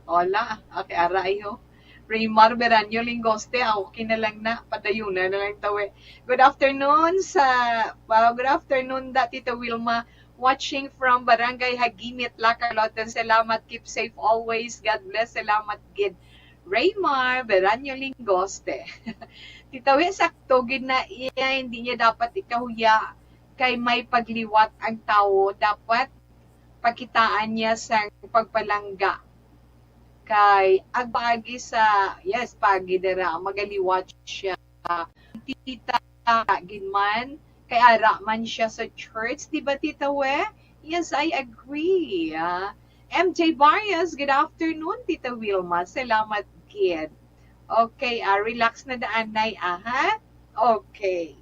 Hola, okay, ara ayo. Raymar Beranyo Lingoste, ah, okay na lang na, padayuna na lang tawi. Good afternoon sa, ah, good afternoon da, Tita Wilma, watching from Barangay Hagimit, Lacalotan. Salamat, keep safe always. God bless, salamat gid. Raymar Beranyo Lingoste. Tita Wi, sakto gid na iya, hindi niya dapat ikahuya kay may pagliwat ang tawo. Dapat pakitaan niya sang pagpalangga. Kay ang paagi sa, yes, paagi dira, magaliwat siya. Tita, gid man, kay ara man siya sa church, di ba, Tita We? Yes, I agree. Ah, M J Barrios, good afternoon, Tita Wilma. Salamat gid. Okay, ah, relax na daan, Nay, ah, ha? Okay.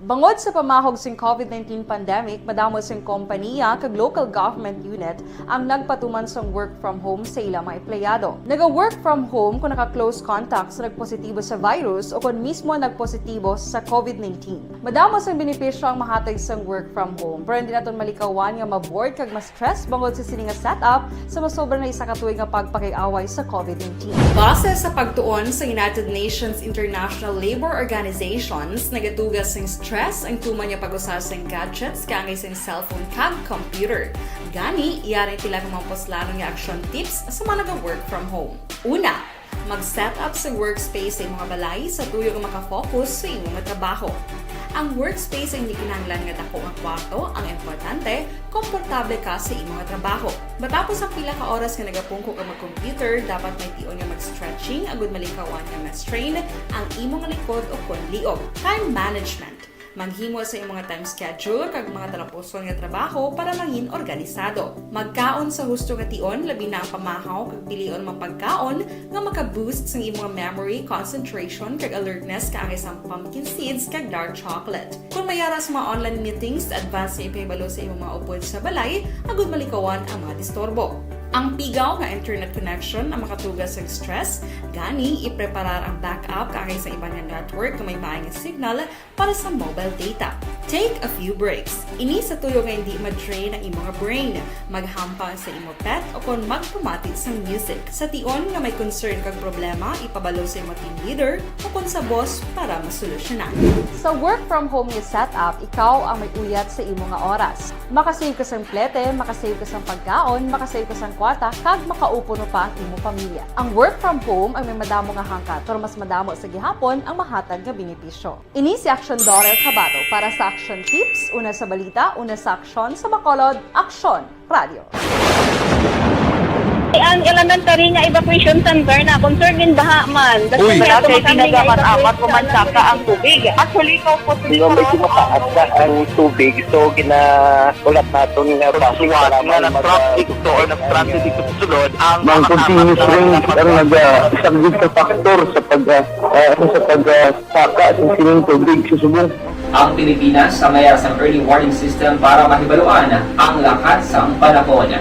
Bangod sa pamahog sing COVID nineteen pandemic, madamo sing kompaniya kag local government unit ang nagpatuman sang work from home sa ila mga empleyado. Naga-work from home kung naka-close contact sa nagpositibo sa virus o kon mismo nagpositibo sa COVID nineteen. Madamo sang benepisyo ang mahatag sang work from home, pero hindi naton malikawan nga ma-bored kag ma-stress bangod sa sini nga setup sa masobra na isa ka tuig nga pagpakig-away sa COVID nineteen. Base sa pagtuon sa United Nations International Labor Organizations, nagatuga sing stress ang tuman nga pag-usa sing gadgets kaangay sing cellphone kag computer. Gani, yari pila ka mga puslanon nga action tips sa mga naga-work from home. Una, mag-set up sa workspace sa imong balay sa tuyo nga maka-focus sa imong trabaho. Ang workspace ang hindi kinahanglan nga dako nga kwarto, ang importante, komportable ka sa imong trabaho. Matapos ang pila ka oras nga nagapungko ka mag-computer, dapat may tion nga mag-stretching agud malikawan nga ma-strain ang imong likod o kon liog. Time management. Maghimo sa imong time schedule kag mga talapuson nga trabaho para mangin organisado. Magkaon sa husto nga tion, labi na ang pamahaw, kag pilion mga pagkaon nga maka-boost sang imong memory, concentration, kag alertness kaangay sang pumpkin seeds kag dark chocolate. Kung may ara sa mga online meetings, advance nga ipahibalo sa imong mga upod sa balay agud malikawan ang mga disturbo. Ang pigaw nga internet connection ang makatuga sa stress, gani ipreparar ang backup kaangay sa iban nga network nga may maay nga signal para sa mobile data. Take a few breaks. Ini sa tuyo nga hindi ma-drain ang imong brain. Maghampang sa imo pet o kon magpamati sang music. Sa tion nga may concern kag problema, ipabalo sa imo team leader o kon sa boss para masolusyonan. Sa work from home nga setup, ikaw ang may uyat sa imo nga oras. Makasave ka sang plete, makasave ka sang pagkaon, makasave ka sang kwarta, kag makaupod pa ang imo pamilya. Ang work from home ang may madamo nga hangkat, pero mas madamo sa gihapon ang mahatag nga benepisyo. Ini si Aksyon Dorel Cabato para sa Aksyon Tips, una sa balita, una sa aksyon, sa Bacolod, Aksyon Radio. Ang elementary nga evacuation center na concern in baha man. Uy. Wala kay ginagamat-amat, pumansaka ang tubig. Actually, ikaw po, hindi ko mataas na ang tubig, so ginahulat naton nga traffic, nga mag-, traffic to, or nag-traffic dito sa sulod, ang mga continuous rain ang nag-, ah, isang big factor sa pag, ah, ah, sa pag, ah, saka sa sining tubig sa subong. Ang Pilipinas ang may sang early warning system para mahibaluan ang lakat sang panahon.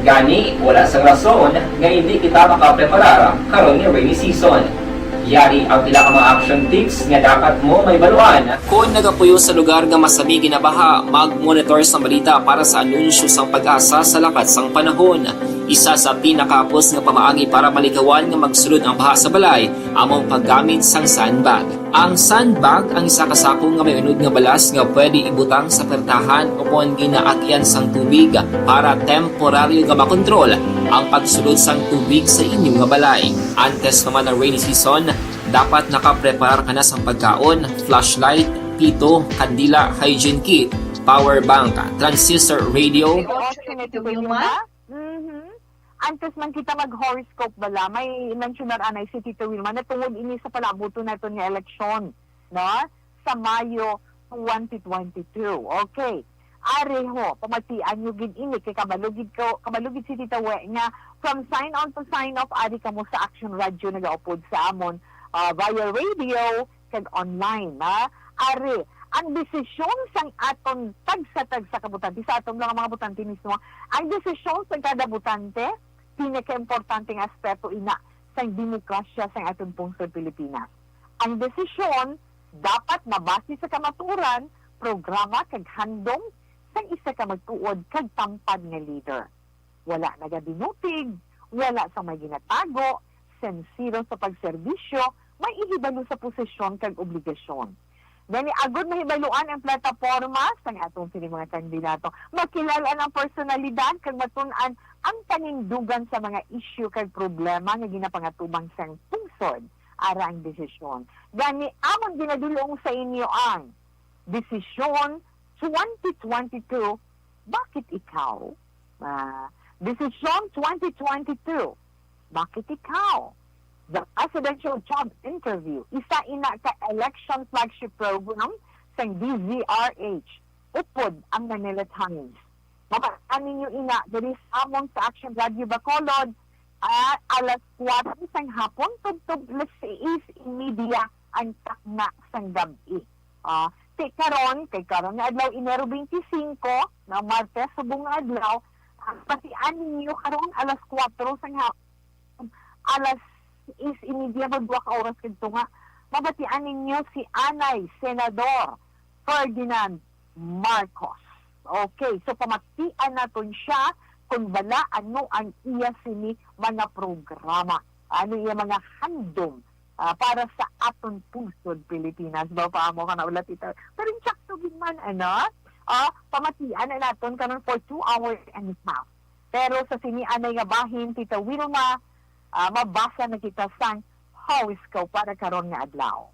Gani, wala sang rason nga indi kita makapreparar karon nga rainy season. Yari ang pila ka mga action tips nga dapat mo mahibaluan. Kon nagapuyo sa lugar nga masami ginabaha, mag-monitor sang balita para sa anunsyo sang PAGASA sa lakat sang panahon. Isa sa pinakahapos nga pamaagi para malikawan nga magsulod ang baha sa balay amo ang paggamit sang sandbag. Ang sandbag ang isa ka sako nga may unod nga balas nga pwede ibutang sa pertahan o kon ginaagyan sang tubig para temporaryo nga makontrol ang pagsulod sang tubig sa inyo nga balay. Antes pa man ang rainy season, dapat nakapreparar ka na sang pagkaon, flashlight, pito, kandila, hygiene kit, power bank, transistor radio, Ocho ni Tito Wilma. Mhm. Antes man kita mag-horoscope bala, may mensionar anay si Tito Wilma na tungod ini sa palabuton naton nga eleksyon, no? Sa Mayo twenty twenty-two. Okay. Ari ho, pamatian nyo gid ini kay kabalo gid ko, kabalo gid si Tita We nga from sign on to sign off, ari kamo sa Action Radio nagaupod sa amon, ah, via radio kag online, ha? Ari, ang desisyon sang aton tagsa-tagsa ka botante, sa aton mga, mga botante mismo, ang desisyon sa kada botante, pinakaimportante nga aspeto ina sang demokrasya sang aton pungsod Pilipinas. Ang desisyon dapat mabase sa kamatuoran, programa kag handom sang isa ka matuod kag tampad nga leader. Wala nagabinutig, wala sa may ginatago, sinsero sa pagserbisyo, may ihibalo sa posisyon kag obligasyon. Gani, agod mahibaluan ang plataporma sang atong sini mga kandidato, makilal-an ang personalidad kag matun-an ang panindugan sa mga isyu kag problema nga ginapangatubang sang pungsod, ara ang desisyon. Gani, amon ginadul-ong sa inyo ang Desisyon twenty twenty-two, Bakit Ikaw? Ah, Desisyon twenty twenty-two, Bakit Ikaw? The Presidential Job Interview, isa ina ka election flagship program sang D Z R H, upod ang Manila Times. Mabasa ninyo ina diri sa amon sa Action Radio Bacolod, ah, alas kuwatro sang hapon tubtob alas sais y media ang takna sang gab-i. Ah, ti karon, kay karon nga adlaw, Enero twenty-five, na Martes, subong nga adlaw, ang batian ninyo karon alas kuwatro sang hapon, alas sais y media, mag duha ka oras kadto nga mabatian ninyo si anay Senador Ferdinand Marcos. Okay, so pamatian naton siya kung bala ano ang iya sini mga programa, ano iya mga handom, ah, para sa aton pungsod Pilipinas. Ba pa mo ka na ulat ito? Pero insakto gid man, ano? Ah, pamatian na naton karon for two hours and a half. Pero sa sini anay nga bahin, Tita Wilma, ah, mabasa na kita sang horoscope para karon nga adlaw.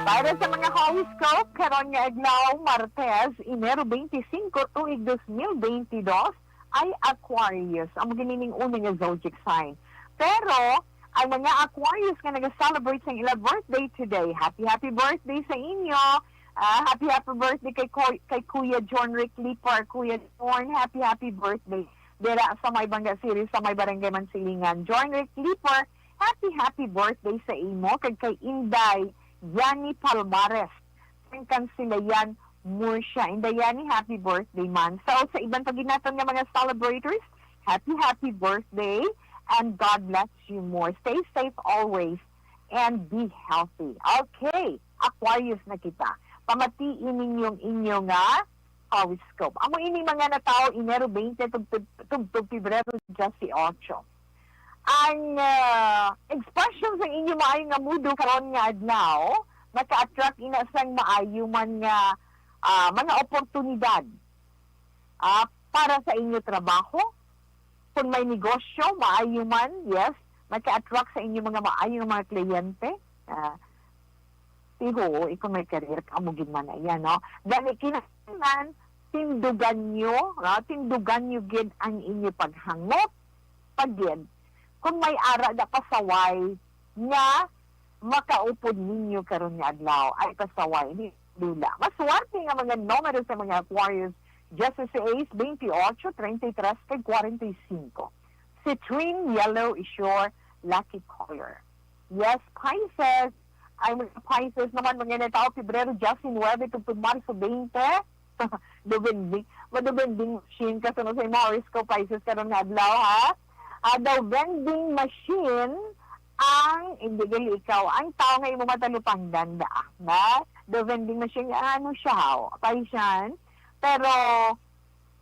Para sa mga horoscope, karon nga adlaw, Martes, Enero twenty-five, tuig dos mil twenty-dos, ay Aquarius. Amo gini ning una nga zodiac sign. Pero, ang mga Aquarius nga nag-celebrate sang ila birthday today, happy, happy birthday sa inyo. Ah, happy, happy birthday kay, Ku-, kay Kuya John Rick Lipar. Kuya John, happy, happy birthday. Dira sa may Banga City, sa may Barangay Mansilingan. John Rick Lipar, happy, happy birthday sa imo. Kag kay Inday Yani Palmares, sang Kansilayan, Murcia. Inday Yani, happy birthday man. So, sa iban pa gid naton nga mga celebrators, happy, happy birthday, and God bless you more. Stay safe always, and be healthy. Okay, Aquarius na kita. Pamatii ninyong inyo nga horoscope. Amo ini mga natawo Enero twenty tubtob, tubtob Pebrero diyesyocho. Ang, ah, expression sa inyo maayo nga mudo karon nga adlaw, maka-attract ina sang maayo man nga, ah, mga oportunidad, ah, para sa inyo trabaho. Kung may negosyo, maayo man, yes, maka-attract sa inyo mga maayo nga mga kliyente. Ah, Tiho, ikaw may career ka, amo gid man na iya, no? Gani, kinahanglan, tindugan nyo, no? Tindugan nyo gid ang inyo paghangop, pagid. Kung may ara da pasaway nga makaupod ninyo karon nga adlaw, ay pasaway, hindi dula. Maswerte nga mga numero sa mga Aquarius, diyesisais, bentiocho, treinta y tres, kag kwarenta y cinco. Citrine yellow is your lucky color. Yes, Pisces. Ay, mga Pisces naman, mga natawo, Pebrero diyesinuebe tubtob Marso twenty. The vending, ma-, the vending machine, kasuno sa imo horoscope, Pisces, karon nga adlaw, ha? Ah, the vending machine, ang, hindi gali ikaw, ang tao nga imo matalupangdan, da, na? The vending machine, ang ano siya, haw? Pisces? Pero,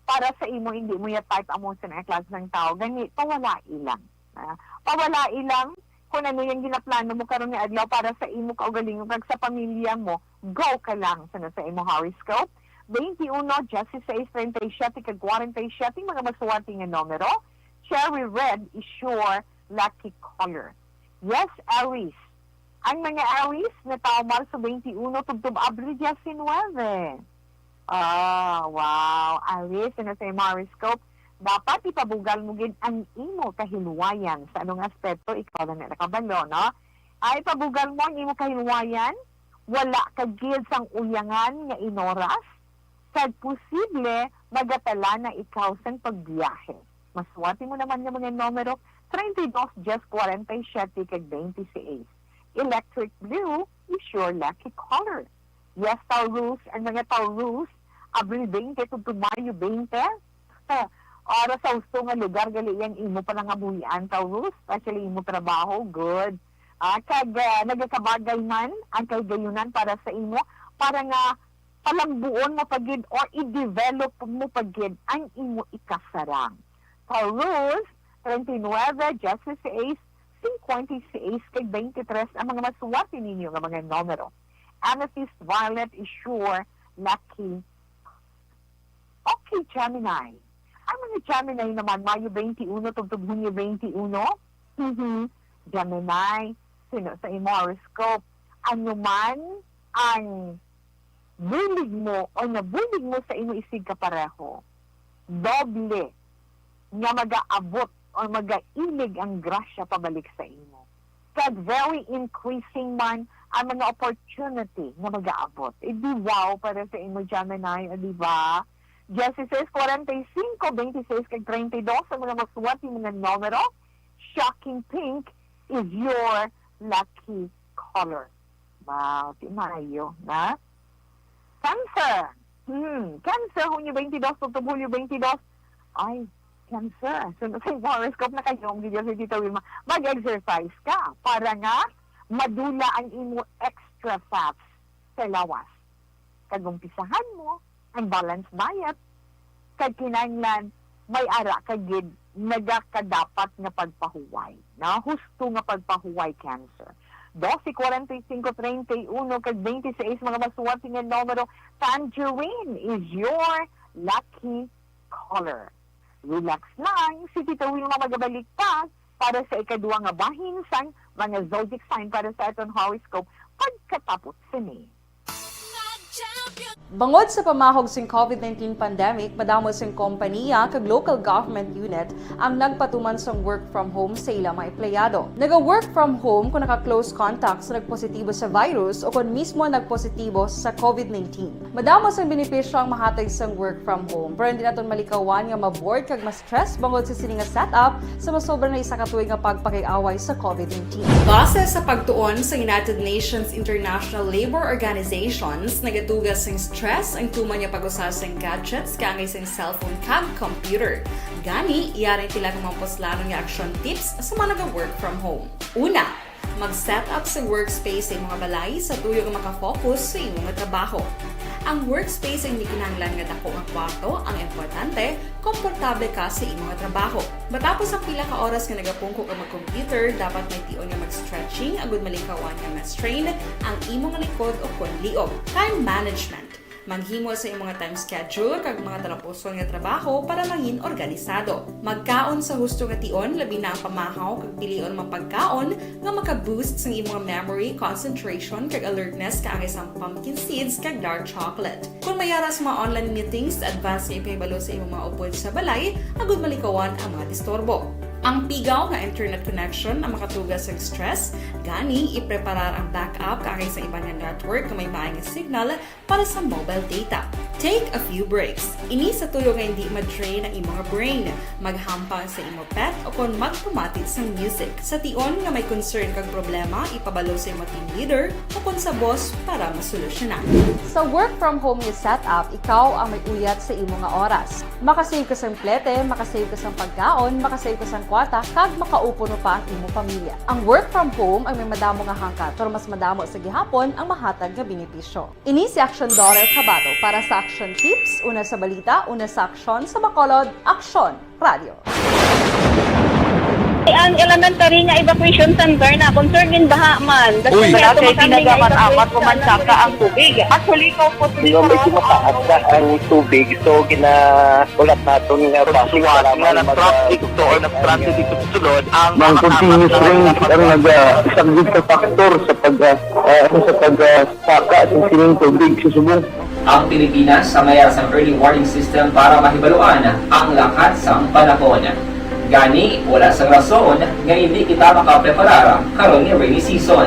para sa imo, hindi mo ya type amo sa mga klase ng tao. Gani, pawalai lang. Ah, pawalai lang kung ano yung ginaplano mo karon nga adlaw para sa imo kaugalingon kag sa pamilya mo. Go ka lang sa, sa imo horoscope. Twenty-one, dieciséis, treinta y siete, kag kwarenta y siete, mga maswerte nga numero. Cherry red is your lucky color. Yes, Aries. Ang mga Aries nga tawo Marso twenty-one tubtob Abril diecinuebe. Ah, wow. Aries, ano sa imo horoscope? Dapat ipabugal mo gid ang imo kahinwayan. Sa anong aspeto, ikaw na nakabalo, no? Ay, ipabugal mo ang imo kahinwayan. Wala ka gid sang uyangan nga inoras. Kag posible, magatala na ikaw sang pagbiyahe. Maswerte mo naman nga mga numero, treinta y dos, diez, kwarenta y siete, kag twenty-seis. Electric blue is your lucky color. Yes, Taurus, ang mga Taurus, Abril twenty to, to Mayo twenty. Ora sa husto nga lugar gali yang imo panangabuhian, Taurus, especially imo trabaho, good. Ah, kag, ah, nagakabagay man ang kahigayunan para sa imo, para nga palambuon mo pa gid or i-develop mo pa gid ang imo ikasarang. Taurus, treinta y nueve, dieciséis, cincuenta y seis, kag twenty-tres ang mga maswerte ninyo nga mga numero. Amethyst violet is your lucky. Okay, Gemini. Ang mga Gemini naman, Mayo twenty-one tubtob Hunyo twenty-one. Mhm. Gemini, sino sa imo horoscope? Ano man ang bulig mo o nabulig mo sa imo isigkapareho, doble nga magaabot o magailig ang grasya pabalik sa imo. Kag very increasing man ang mga opportunity nga magaabot. Eh, di wow para sa imo, Gemini, o di ba? Dieciséis, kwarenta y cinco, twenty-seis, kag treinta y dos ang mga maswerte mga numero. Shocking pink is your lucky color. Wow, di maayo, na? Cancer. Hmm, Cancer, Hunyo twenty-dos, tubtob Hulyo twenty-dos. Ay, Cancer. So, sa imo horoscope na kayo, ang video sa Tita Wilma. Mag-exercise ka para nga madula ang imo extra fats sa lawas. Kag umpisahan mo ang balanced diet. Kag kinahanglan may ara ka gid nagakadapat nga pagpahuway, no? Husto nga pagpahuway, Cancer. Doce, kwarenta y cinco, treinta y uno, kag twenty-seis, mga maswerte nga numero, tangerine is your lucky color. Relax lang, si Tita Wilma magabalik pa para sa ikaduha nga bahin sang mga zodiac sign para sa aton horoscope pagkatapos sini. Bangod sa pamahog sing covid nineteen pandemic, madamo sing kompanya kag local government unit ang nagpatuman sang work from home sa ila mga empleyado. Naga-work from home kon naka-close contact sa nagpositibo sa virus o kon mismo nagpositibo sa covid nineteen. Madamo sang benepisyo ang mahatag sang work from home, pero hindi naton malikawan nga ma-bored kag ma-stress bangod sa sini nga setup sa masobra na isa ka tuig nga pagpakiaway sa covid nineteen. Base sa pagtuon sa United Nations International Labor Organizations, nagatuga sing stress ang tuman nga pag-usa sing gadgets kaangay sing cellphone kag computer. Gani, yari ang pila ka mga puslanon nga action tips sa mga naga-work from home. Una, mag-set up sa workspace sa imo nga balay sa tuyo nga makafocus sa imo nga trabaho. Ang workspace ang hindi kinahanglan nga dako nga kwarto, ang importante, komportable ka sa imo nga trabaho. Matapos ang pila ka oras nga nagapungko ka mag-computer, dapat may tion nga mag-stretching agud malikawan nga ma-strain ang imo nga likod o kon liog. Time management. Maghimo sa imo nga time schedule kag mga talapuson nga trabaho para mangin organisado. Magkaon sa husto nga tion, labi na ang pamahaw, kag pilion ang mga pagkaon nga maka-boost sang imo nga memory, concentration, kag alertness, kaangay sang pumpkin seeds kag dark chocolate. Kon may ara sa mga online meetings, advance nga ipahibalo sa imo mga upod sa balay agud malikawan ang mga disturbo. Ang pigaw nga internet connection ang makatuga sang stress, gani ipreparar ang backup kaangay sa iban nga network nga may maay nga signal para sa mobile data. Take a few breaks. Ini sa tulo nga hindi ma-drain ang imo nga brain. Maghampang sa imo pet o kon magpamati sang music. Sa tion nga may concern kag problema, ipabalo sa imo team leader o kon sa boss para masolusyonan. Sa work from home nga setup, ikaw ang may uyat sa imo nga oras. Makasave ka sang plete, makasave ka sang pagkaon, makasave ka sang kwarta, kag makaupo no pa ang imo pamilya. Ang work from home ang may madamo nga hangkat, pero mas madamo sa gihapon ang mahatag nga benepisyo. Ini si Action Daughter Kabato para sa Action Tips, una sa balita, una sa aksyon, sa Bacolod, Aksyon Radio. Ang elementary nga evacuation center na concern in baha man. Uy! Wala kay ginagamat-amat ko man saka ang tubig. Actually, ko po Di ba, medyo mataas na ang tubig, so ginaulat naton nga base para nga mag- nag-traffic to or nag-traffic dito sa sulod ang Ang mga continuous kasama rain ang naga-, isang big factor sa pag, ah, ah, sa pag, ah, saka sa sining tubig sa subong. Ang Pilipinas ang may sang early warning system para mahibaluan ang lakat sang panahon. Gani, wala sang rason nga hindi kita makapreparar karon nga rainy season.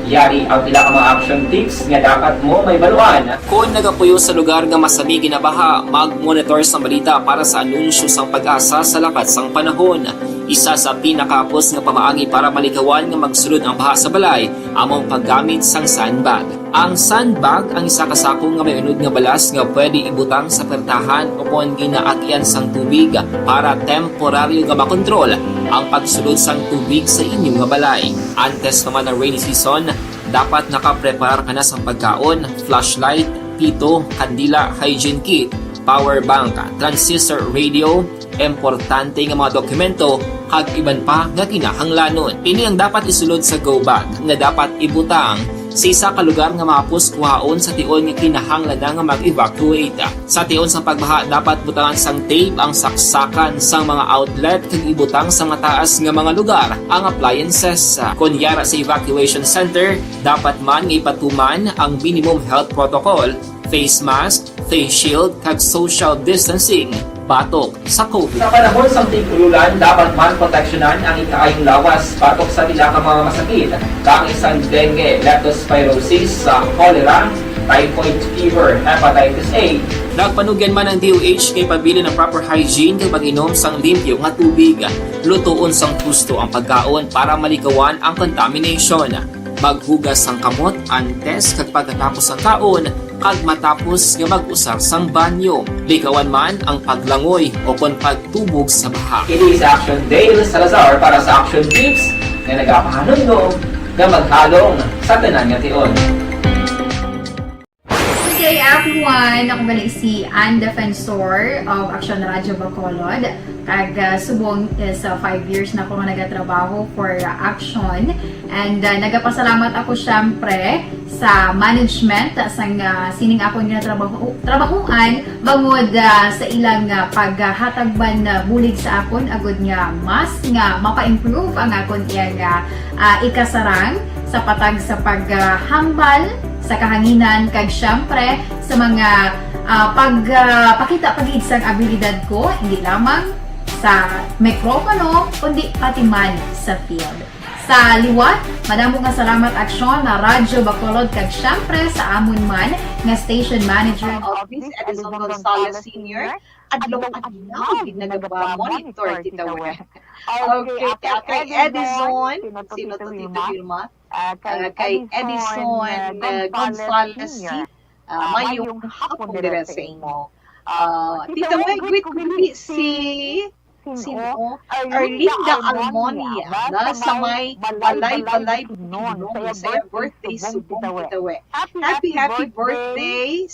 Yari ang pila ka mga action tips nga dapat mo mahibaluan. Kon nagapuyo sa lugar nga masami ginabaha, mag-monitor sang balita para sa anunsyo sang PAGASA sa lakat sang panahon. Isa sa pinakahapos nga pamaagi para malikawan nga magsulod ang baha sa balay amo ang paggamit sang sandbag. Ang sandbag ang isa ka sako nga may unod nga balas nga pwede ibutang sa pertahan o kon ginaagian sang tubig para temporaryo nga makontrol ang pagsulod sang tubig sa inyo nga balay. Antes pa man ang rainy season, dapat nakapreparar ka na sang pagkaon, flashlight, pito, kandila, hygiene kit, power bank, transistor radio, importante nga mga dokumento, kag iban pa nga kinahanglanon. Ini ang dapat isulod sa go bag nga dapat ibutang sa isa ka lugar nga mahapos kuhaon sa tion nga kinahanglan na nga mag-evacuate. Sa tion sang pagbaha, dapat butangan sang tape ang saksakan sang mga outlet kag ibutang sa mataas nga mga lugar ang appliances. Kon yara sa evacuation center, dapat man nga ipatuman ang minimum health protocol, face mask, face shield, kag social distancing batok sa COVID. Sa panahon sang tig-ululan, dapat man proteksyonan ang ikaayong lawas batok sa pila ka mga masakit, kaangay sang dengue, leptospirosis, sa cholera, typhoid fever, hepatitis A. Nagpanugyan man ang D O H nga ipabilin ang proper hygiene kag pag-inom sang limpyo nga tubig. Lutoon sang husto ang pagkaon para malikawan ang contamination. Maghugas sang kamot antes kag pagkatapos sang kaon, kag matapos nga mag-usar sang banyo. Likawan man ang paglangoy o kon pagtubog sa baha. Kini si Action Dale Salazar para sa Action Tips nga nagapahanumdom nga maghalong sa tanan nga tion. Good day, everyone. Ako pala si Ann Defensor of Action Radio Bacolod. Kag, ah, subong is, ah, five years na ako nga nagatrabaho for, ah, Action. And, ah, nagapasalamat ako, syempre, sa management, ah, sang, ah, sining akon nga trabaho, trabahoan, bangod, ah, sa ilang, ah, paghatag man, ah, bulig sa akon, agud nga mas nga mapa-improve ang akon iyang, ah, ah, ikasarang sa patag sa paghambal sa kahanginan, kag, syempre, sa mga, ah, pag, ah, pakita pa gid sang abilidad ko, hindi lamang sa mikropono, kundi pati man sa field. Sa liwat, madamo nga salamat, Aksyon, na Radyo Bacolod, kag syempre sa amon man nga station manager, Elvis Edison Gonzalez Senior, adlaw-adlaw gid nagapa-monitor kita. Okay, kay Edison, sino to, Tito Wilma? Ah, kay Edison, ah, Gonzalez Senior. Ah, mayong hapon dira sa imo. Ah, Tita May, greet ko gali si, sino? Erlinda Almonia, na sa may Balay-Balay, Bukidnon. Sa iya birthday subong, Tita May. Happy, happy birthday,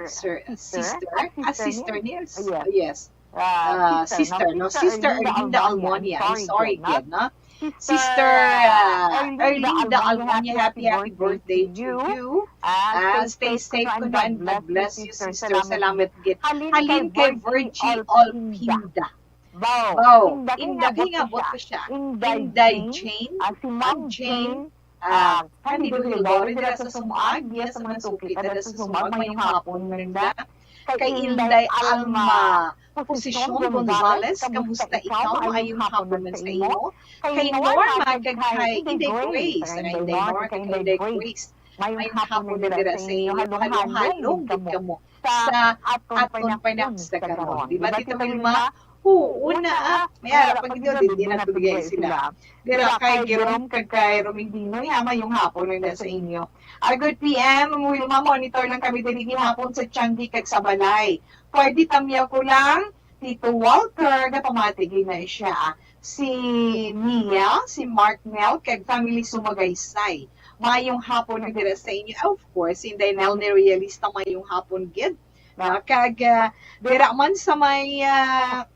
sir, ah, sister. Ah, sister ni, ah, yes. Ah, sister, no? Sister Erlinda Almonia. I'm sorry, kid, no? Sister, ah, Erlinda Almonia, happy, happy birthday to you. Ah, stay safe kuno and God bless you, sister. Salamat gid. Halin kay Virgie Olpinda. Wow, inday nga abot ko siya. Inday Jane, ah, si Ma'am Jane, ah, kani Dulidori dira sa Sumuag, iya sa mga suki dira sa Sumuag, mayong hapon, Merinda. Kay Inday Alma Posisyon Gonzales, kamusta ikaw? Maayong hapon man sa imo. Kay Norma, kag kay Inday Grace, kay Inday Norma, kag kay Inday Grace. Mayong hapon dira sa inyo. Halong-halong gid kamo. sa aton panahon sa karon. Di ba, Tita Wilma? Oo na, ah. May ara pa gid, di, di na tubigay sila. Dira kay Jerome kag kay Romingdinoy, ha, mayong hapon na sa inyo. Ah, good P M, Wilma, monitor lang kami diri gihapon sa Tiangge kag sa balay. Pwede tamyaw ko lang, Tito Walter, napamati gid na siya. Si Mia, si Mark Nel, kag family Sumagaysay. Mayong hapon na dira sa inyo. Of course, si Inday Nel ni Realista, mayong hapon gid. Ah, kag, ah, dira man sa may, ah,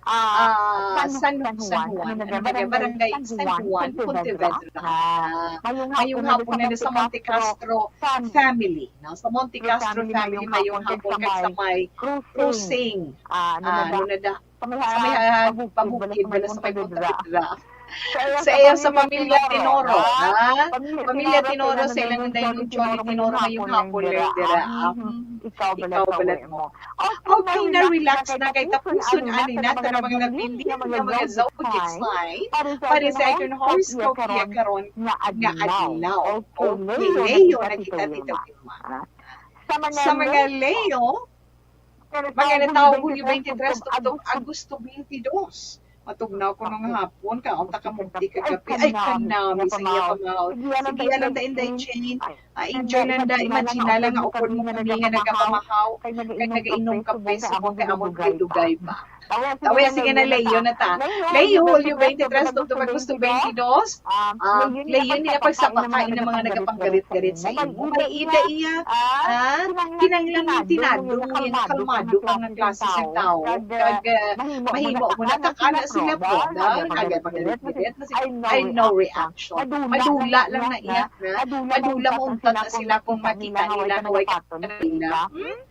ah, San, San Juan, ano na, barangay San Juan, Pontevedra. Ah, mayong hapon na sa Monte Castro family, no? Sa Monte Castro family, mayong hapon kag sa may Cruising. Ah, ano na da? Sa may, ah, pabukid, wala sa may Pontevedra. Sa iyo, sa pamilya Tinoro, ha? Pamilya Tinoro, sa ilang Inday Johnny Tinoro, mayong hapon na dira. Hmm, ikaw bala mo. Okay na, relax na kay tapuson ani na ta mga napili nga mga zodiac sign para sa aton horoscope iya karon nga adlaw. Okay, Leo na kita, Tita Wilma. Sa mga Leo, mga natawo Hulyo twenty-three tubtob Agosto twenty-two. Matugnaw ko nung hapon, kaon ta kamote kagabi. Ay, kanami sa iya pamahaw. Sige, alam ta, Inday Jane. Ah, enjoy lang da. Imagine na lang nga upod mo kami nga nagapamahaw kag nagainom kape subong kay amon dugay-dugay pa. Tawa, sige na, Leo na ta. Leo, Hulyo twenty-three tubtob Agosto twenty-two. Ah, Leo, hindi na pagsabaka ina mga nagapanggarit-garit sa imo. May ida iya, ah, kinahanglan mo tinado nga kalmado ka nga klase sa tao. Kag, ah, mahimo mo na takana sila, bro. Nagapanggarit-garit na sila. Ay, no reaction. Madula lang na iya. Madula mo untat na sila kung makita nila nga way ka nila. Hmm?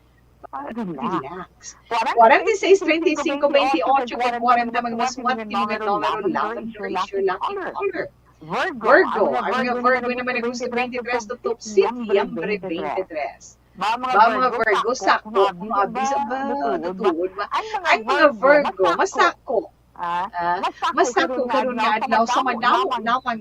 Relax. Kwarenta y seis, treinta y cinco, veintiocho, kag kwarenta, mga maswerte nga numero, love and treasure, lucky color. Virgo, ang mga Virgo naman, Agosto twenty-three tubtob Setyembre twenty-three. Ba, mga Virgo, sakto, mga abis, ba, natutuod ba? Ang mga Virgo, masako. Ah, masako karon nga adlaw sa madamo namang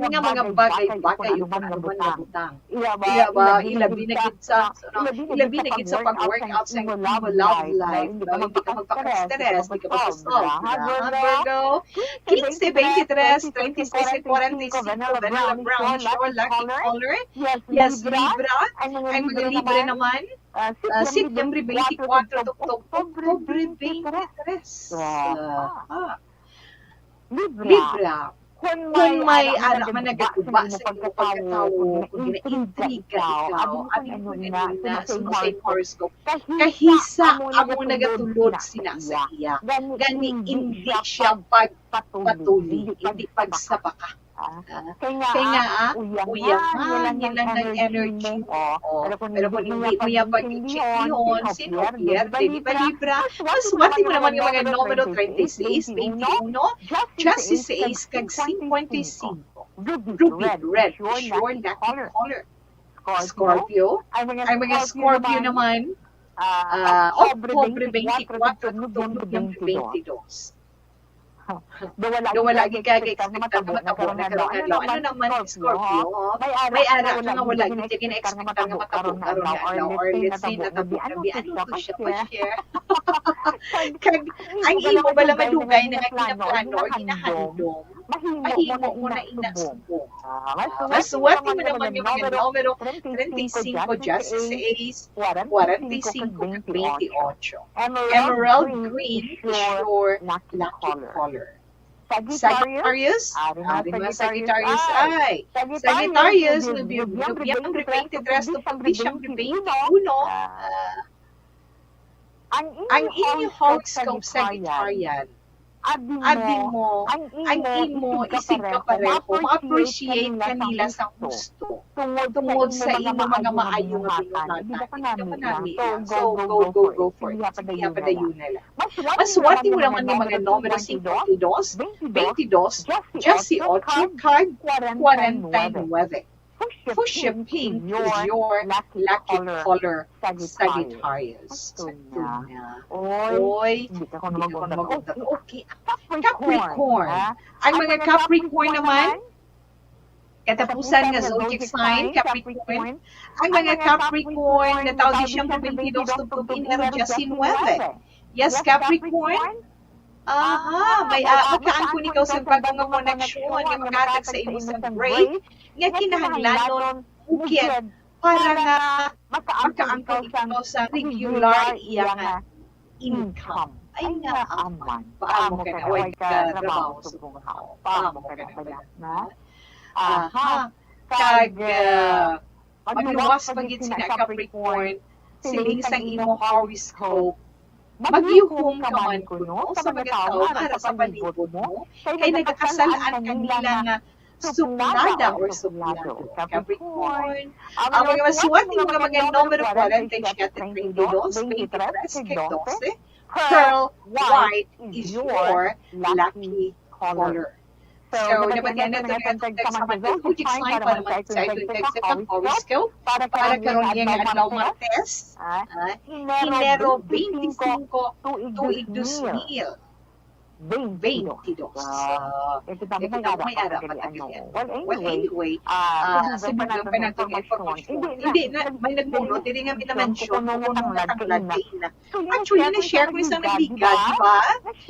nga mga bagay-bagay ug anuman nga butang. Iya ba, ilabi na gid sa, ano, ilabi na gid sa pag-workout sa imo love life, no? Hindi ka magpaka-stress, hindi ka magpa-solve, ha, Virgo? Quince, veintitrés, treinta y seis, kwarenta y cinco, vanilla brown, sure, lucky color. Yes, Libra. Ang mga Libra naman, ah, Setyembre twenty-four tubtob Oktubre twenty-three. Ah, ah. Libra, kung may ara man nagatuba sa imo pagkatawo, kung ginaintriga ikaw, abi mo kung ano na, suno sa imo horoscope, kahisa amo nagatulod sina sa iya. Gani, hindi siya pagpatuli, hindi pagsabaka. Ah, kay nga, kay nga, ah, uyangan, uyangan niya lang ang energy mo. Oh, pero kung hindi mo ya pag-intindihan, sin-o, Pierre, di ba, Libra? Maswerte mo naman nga mga numero treinta y seis, veintiuno, dieciséis, kag cincuenta y cinco. Ruby red, sure, lucky color. Scorpio, ang mga Scorpio naman, ah, Oktubre twenty-four, Nobyembre twenty-two. Daw wala gid kay expect nga matabo na karon nga adlaw. Ano naman, Scorpio, may ara ka nga wala gid gina-expect nga matabo karon nga adlaw, or let's say natabo na, ano to siya, pa-share. Kag ang imo bala madugay na nga ginaplano or ginahandom, mahimo mo na ina subong. Ah, maswerte mo naman nga mga numero treinta y cinco, dieciséis, kwarenta y cinco, kag veintiocho. Emerald green is your lucky color. Sagittarius, ari na Sagittarius ay. Sagittarius, Nobyembre twenty-three tubtob Disyembre twenty-one. Ah, ang inyo horoscope, Sagittarian, abi mo, ang imo isigkapareho, ma-appreciate ka nila sa husto tungod sa imo mga maayo nga binuhatan. Di ba, kanami? So, go, go, go for it. Sige, padayuna lang. Maswerte mo naman nga mga numero singkwenta y dos, beintidós, dieciocho, kag kwarenta y nuebe. Fuchsia pink is your lucky color, Sagittarius. Sakto na. Oy, hindi ka kuno magundang. Okay. Capricorn. Ang mga Capricorn naman, Katapusan nga zodiac sign, Capricorn. Ang mga Capricorn, natawo Disyembre twenty-two tubtob Enero diyes nuwebe. Yes, Capricorn? Aha, may, ah, magkaangkon ikaw sa bag-o nga koneksyon nga makahatag sa imo sang break nga kinahanglanon ukit para nga makaangkon ikaw sa regular iya nga income. Ay nga, aman. Paamo ka na, way ka trabaho subong haw. Paamo ka na, wala na. Aha. Kag, ah, magluwas pa gid sina Capricorn, siling sang imo horoscope. Magyuhom ka man kuno sa mga tawo nga ara sa palibot mo, kay nagakasal-an kanila nga suplada or suplado. Capricorn. Ang mga masuwat nga mga numero, forty-seven, treinta y dos, twenty-tres, kag doce. Pearl white is your lucky color. So, nabatian nato nga ang text sa mga zodiac sign para man sa aton text sa horoscope para karon nga adlaw, Martes, ah, Enero twenty-five, tuig dos mil twenty-two. Wow. Ito na, may ara pa gani, ano. Well, anyway, ah, sinugo pa nato ang information. Hindi na, may nagbuno diri nga minamansyun ko kuno nga tanglad kaina. Actually, na-share ko isang nagligad, di ba?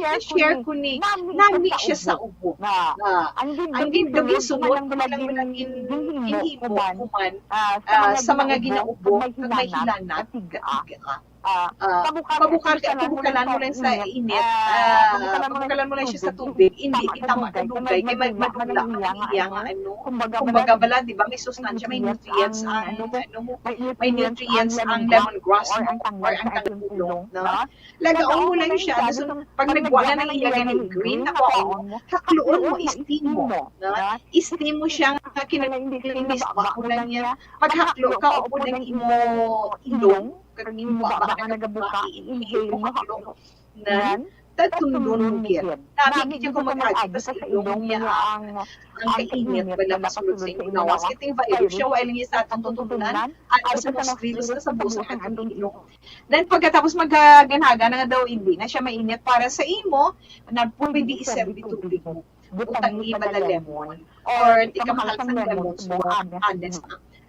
Na-share ko ni, nami siya sa ubo. Ah, ang gindugin sunod, malagin ginhimo ko man, ah, sa mga ginaubo, kag may hilanat, kag tiga. Ah, pabukal-, pabukalan mo lang sa init. Ah, pabukalan mo lang siya sa tubig. Hindi, itama ka dugay. Kay mag-, madula ang iya nga, ano, kumbaga bala, di ba, may sustansya, may nutrients ang, ano, may nutrients ang lemongrass mo or ang tanglad sa ilong, no? Lagaon mo lang siya, gusto, pag nagwa na ng iya gani green na kaon mo, hakluon mo, steam mo, no? Steam mo siya nga kinalinis, baba mo lang niya. Maghaklo ka, upo lang imo ilong, kag imo baba nga nagabuka, i-inhale mo, haklo. Nan, tadtundon mo gid. Nami gid ko mag-agi pa sa ilong niya ang, ang kainit, wala masulod sa imong lawas. Kay ting virus siya, wala niya sa atong tuntunan, ano sa nostrils, sa busa kag ang ilong. Then, pagkatapos maghaganhaga na nga daw, hindi na siya mainit para sa imo, na pwede i-serve tubig mo. Butangi bala lemon, or di ka mahal sang lemon, subo, honest,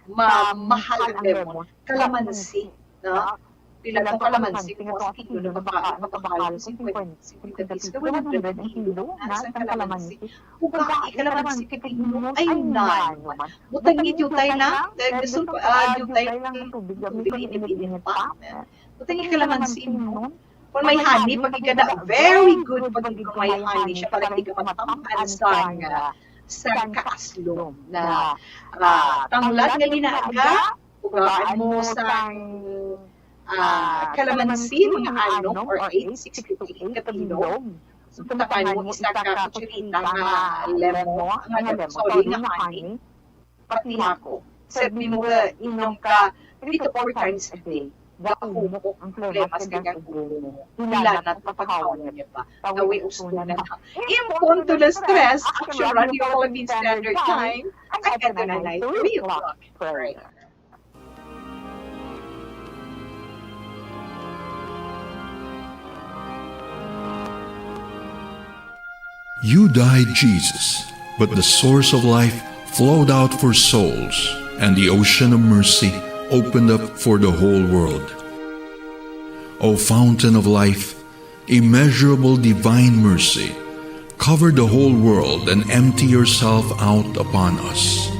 ma-, mahal ang lemon, kalamansi, no? Pila tong kalamansi mo sa kilo na maka-, makabakal sa fifty, fifty pesos ka, one hundred ang kilo, na sa kalamansi. Uga, i-kalamansi ka kay inom, ay, na naman. Butangi diutay lang, dahil gusto, ah, diutay lang tubig, init-init pa. Butangi kalamansi mo. Kung may honey, pag ikada, very good pag kung may honey siya, para hindi ka matamhan sang, ah, sang kaaslom na, ah, tanglad nga linaga, ugaan mo sang, ah, kalamansi, mga anom or eight, six to eight ka bilog. Sugtakan mo isa ka kutsarita nga lemon, nga lemon, sorry, nga honey. Pati ako. Sabi mo nga, inom ka three to four times a day. Gahumok ang problema sa kanyang ulo mo. Hilanat ang pagkaon niya pa. Tawi usunan na. In punto alas tres, Action Radio Philippine Standard Time, ang Adonai Three O'Clock Prayer. You died, Jesus, but the source of life flowed out for souls, and the ocean of mercy opened up for the whole world. O fountain of life, immeasurable divine mercy, cover the whole world and empty yourself out upon us.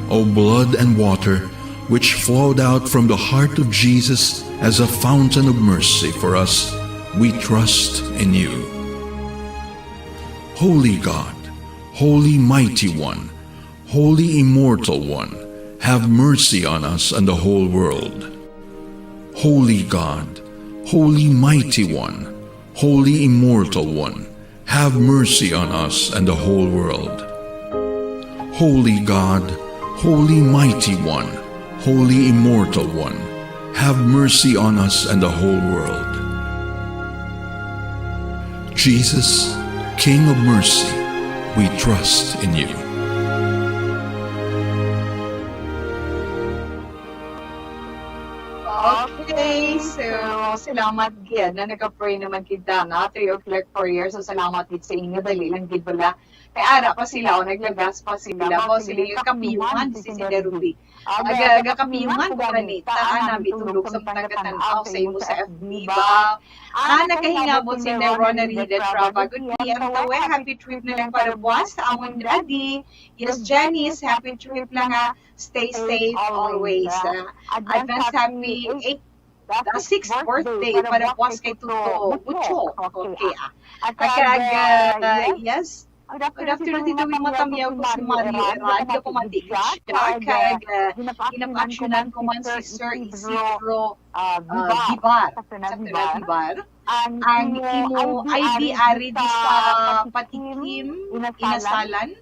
O blood and water, which flowed out from the heart of Jesus as a fountain of mercy for us, we trust in you. Holy God, Holy Mighty One, Holy Immortal One, have mercy on us and the whole world. Holy God, Holy Mighty One, Holy Immortal One, have mercy on us and the whole world. Holy God, Holy Mighty One, Holy Immortal One, have mercy on us and the whole world. Jesus, King of mercy, we trust in you. Okay, so, Salamat gid na naka-pray naman kita na three o'clock prayer. So, salamat gid sa inyo. Dali lang gid bala. Kay ara pa sila, o, naglagas pa sila. Ba sila yung kapiyungan si Sister Ruby. Aga, aga kapiyungan ko gani. Taan na bitulog sa matangkatan-aw sa imo sa F B ba? Ah, nakahingabot si Ronald Hidden Trava. Good P M to, eh. Happy trip na lang para buwas sa amon, Daddy. Yes, Janice, happy trip lang, ha. Stay safe always, ah. Advance happy eight, ah, sixth birthday para buwas kay Tuto Mucho. Okay, ah. At kag, ah, yes. Good afternoon, Tito Wing. Matamyaw ko si Mario Erad, nga pamati ko siya. Kag, ah, ginapaaksyonan ko man si Sir Isidro, ah, Vivar, sa Kanal Vivar. Ang imo I D ari di sa Patikim, Inasalan,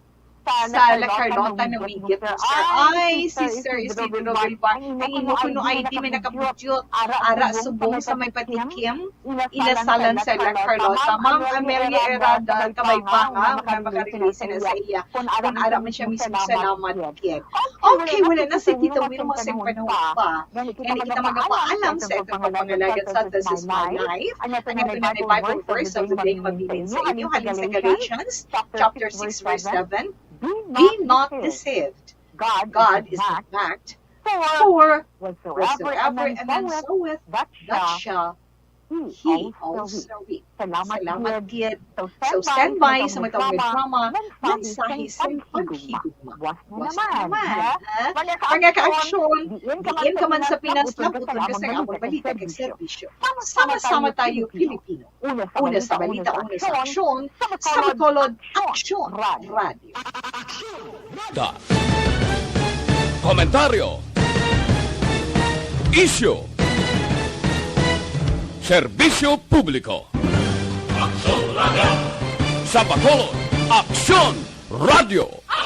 sa La Carlota, Namigit, sir. Ay, si Sir Isidro Vilbar. Ang imo kuno I D may nakabutyot. Ara subong sa may Patikim, Inasalan sa La Carlota. Ma'am Amelia Erada, kabay pa nga, nga makarelate na sa iya. Kung ara man siya mismo, salamat, kid. Okay, wala na si Tito Will, masing panahon pa. Gani kita magapaalam sa atong pagpangalagad sa This Is My Life. Ang ato na Bible verse of the day mabilin sa inyo halin sa Galatians chapter six, verse seven. Be not deceived. God is not mocked. For whatsoever a man soweth, that shall he also reap. Salamat gid. So, stand by sa matawag nga drama, mensahe sa paghigugma. Buwas na naman, ha? Mga kaaksyon, diin ka man sa Pinas, nabuton ka sa among balita kag serbisyo. Sama-sama tayo, Pilipino. Una sa balita, una sa aksyon, sa Bacolod Aksyon Radio. Da. Komentaryo. Isyu. Serbisyo publiko. Aksyon Radio. Sa Bacolod, Aksyon Radio.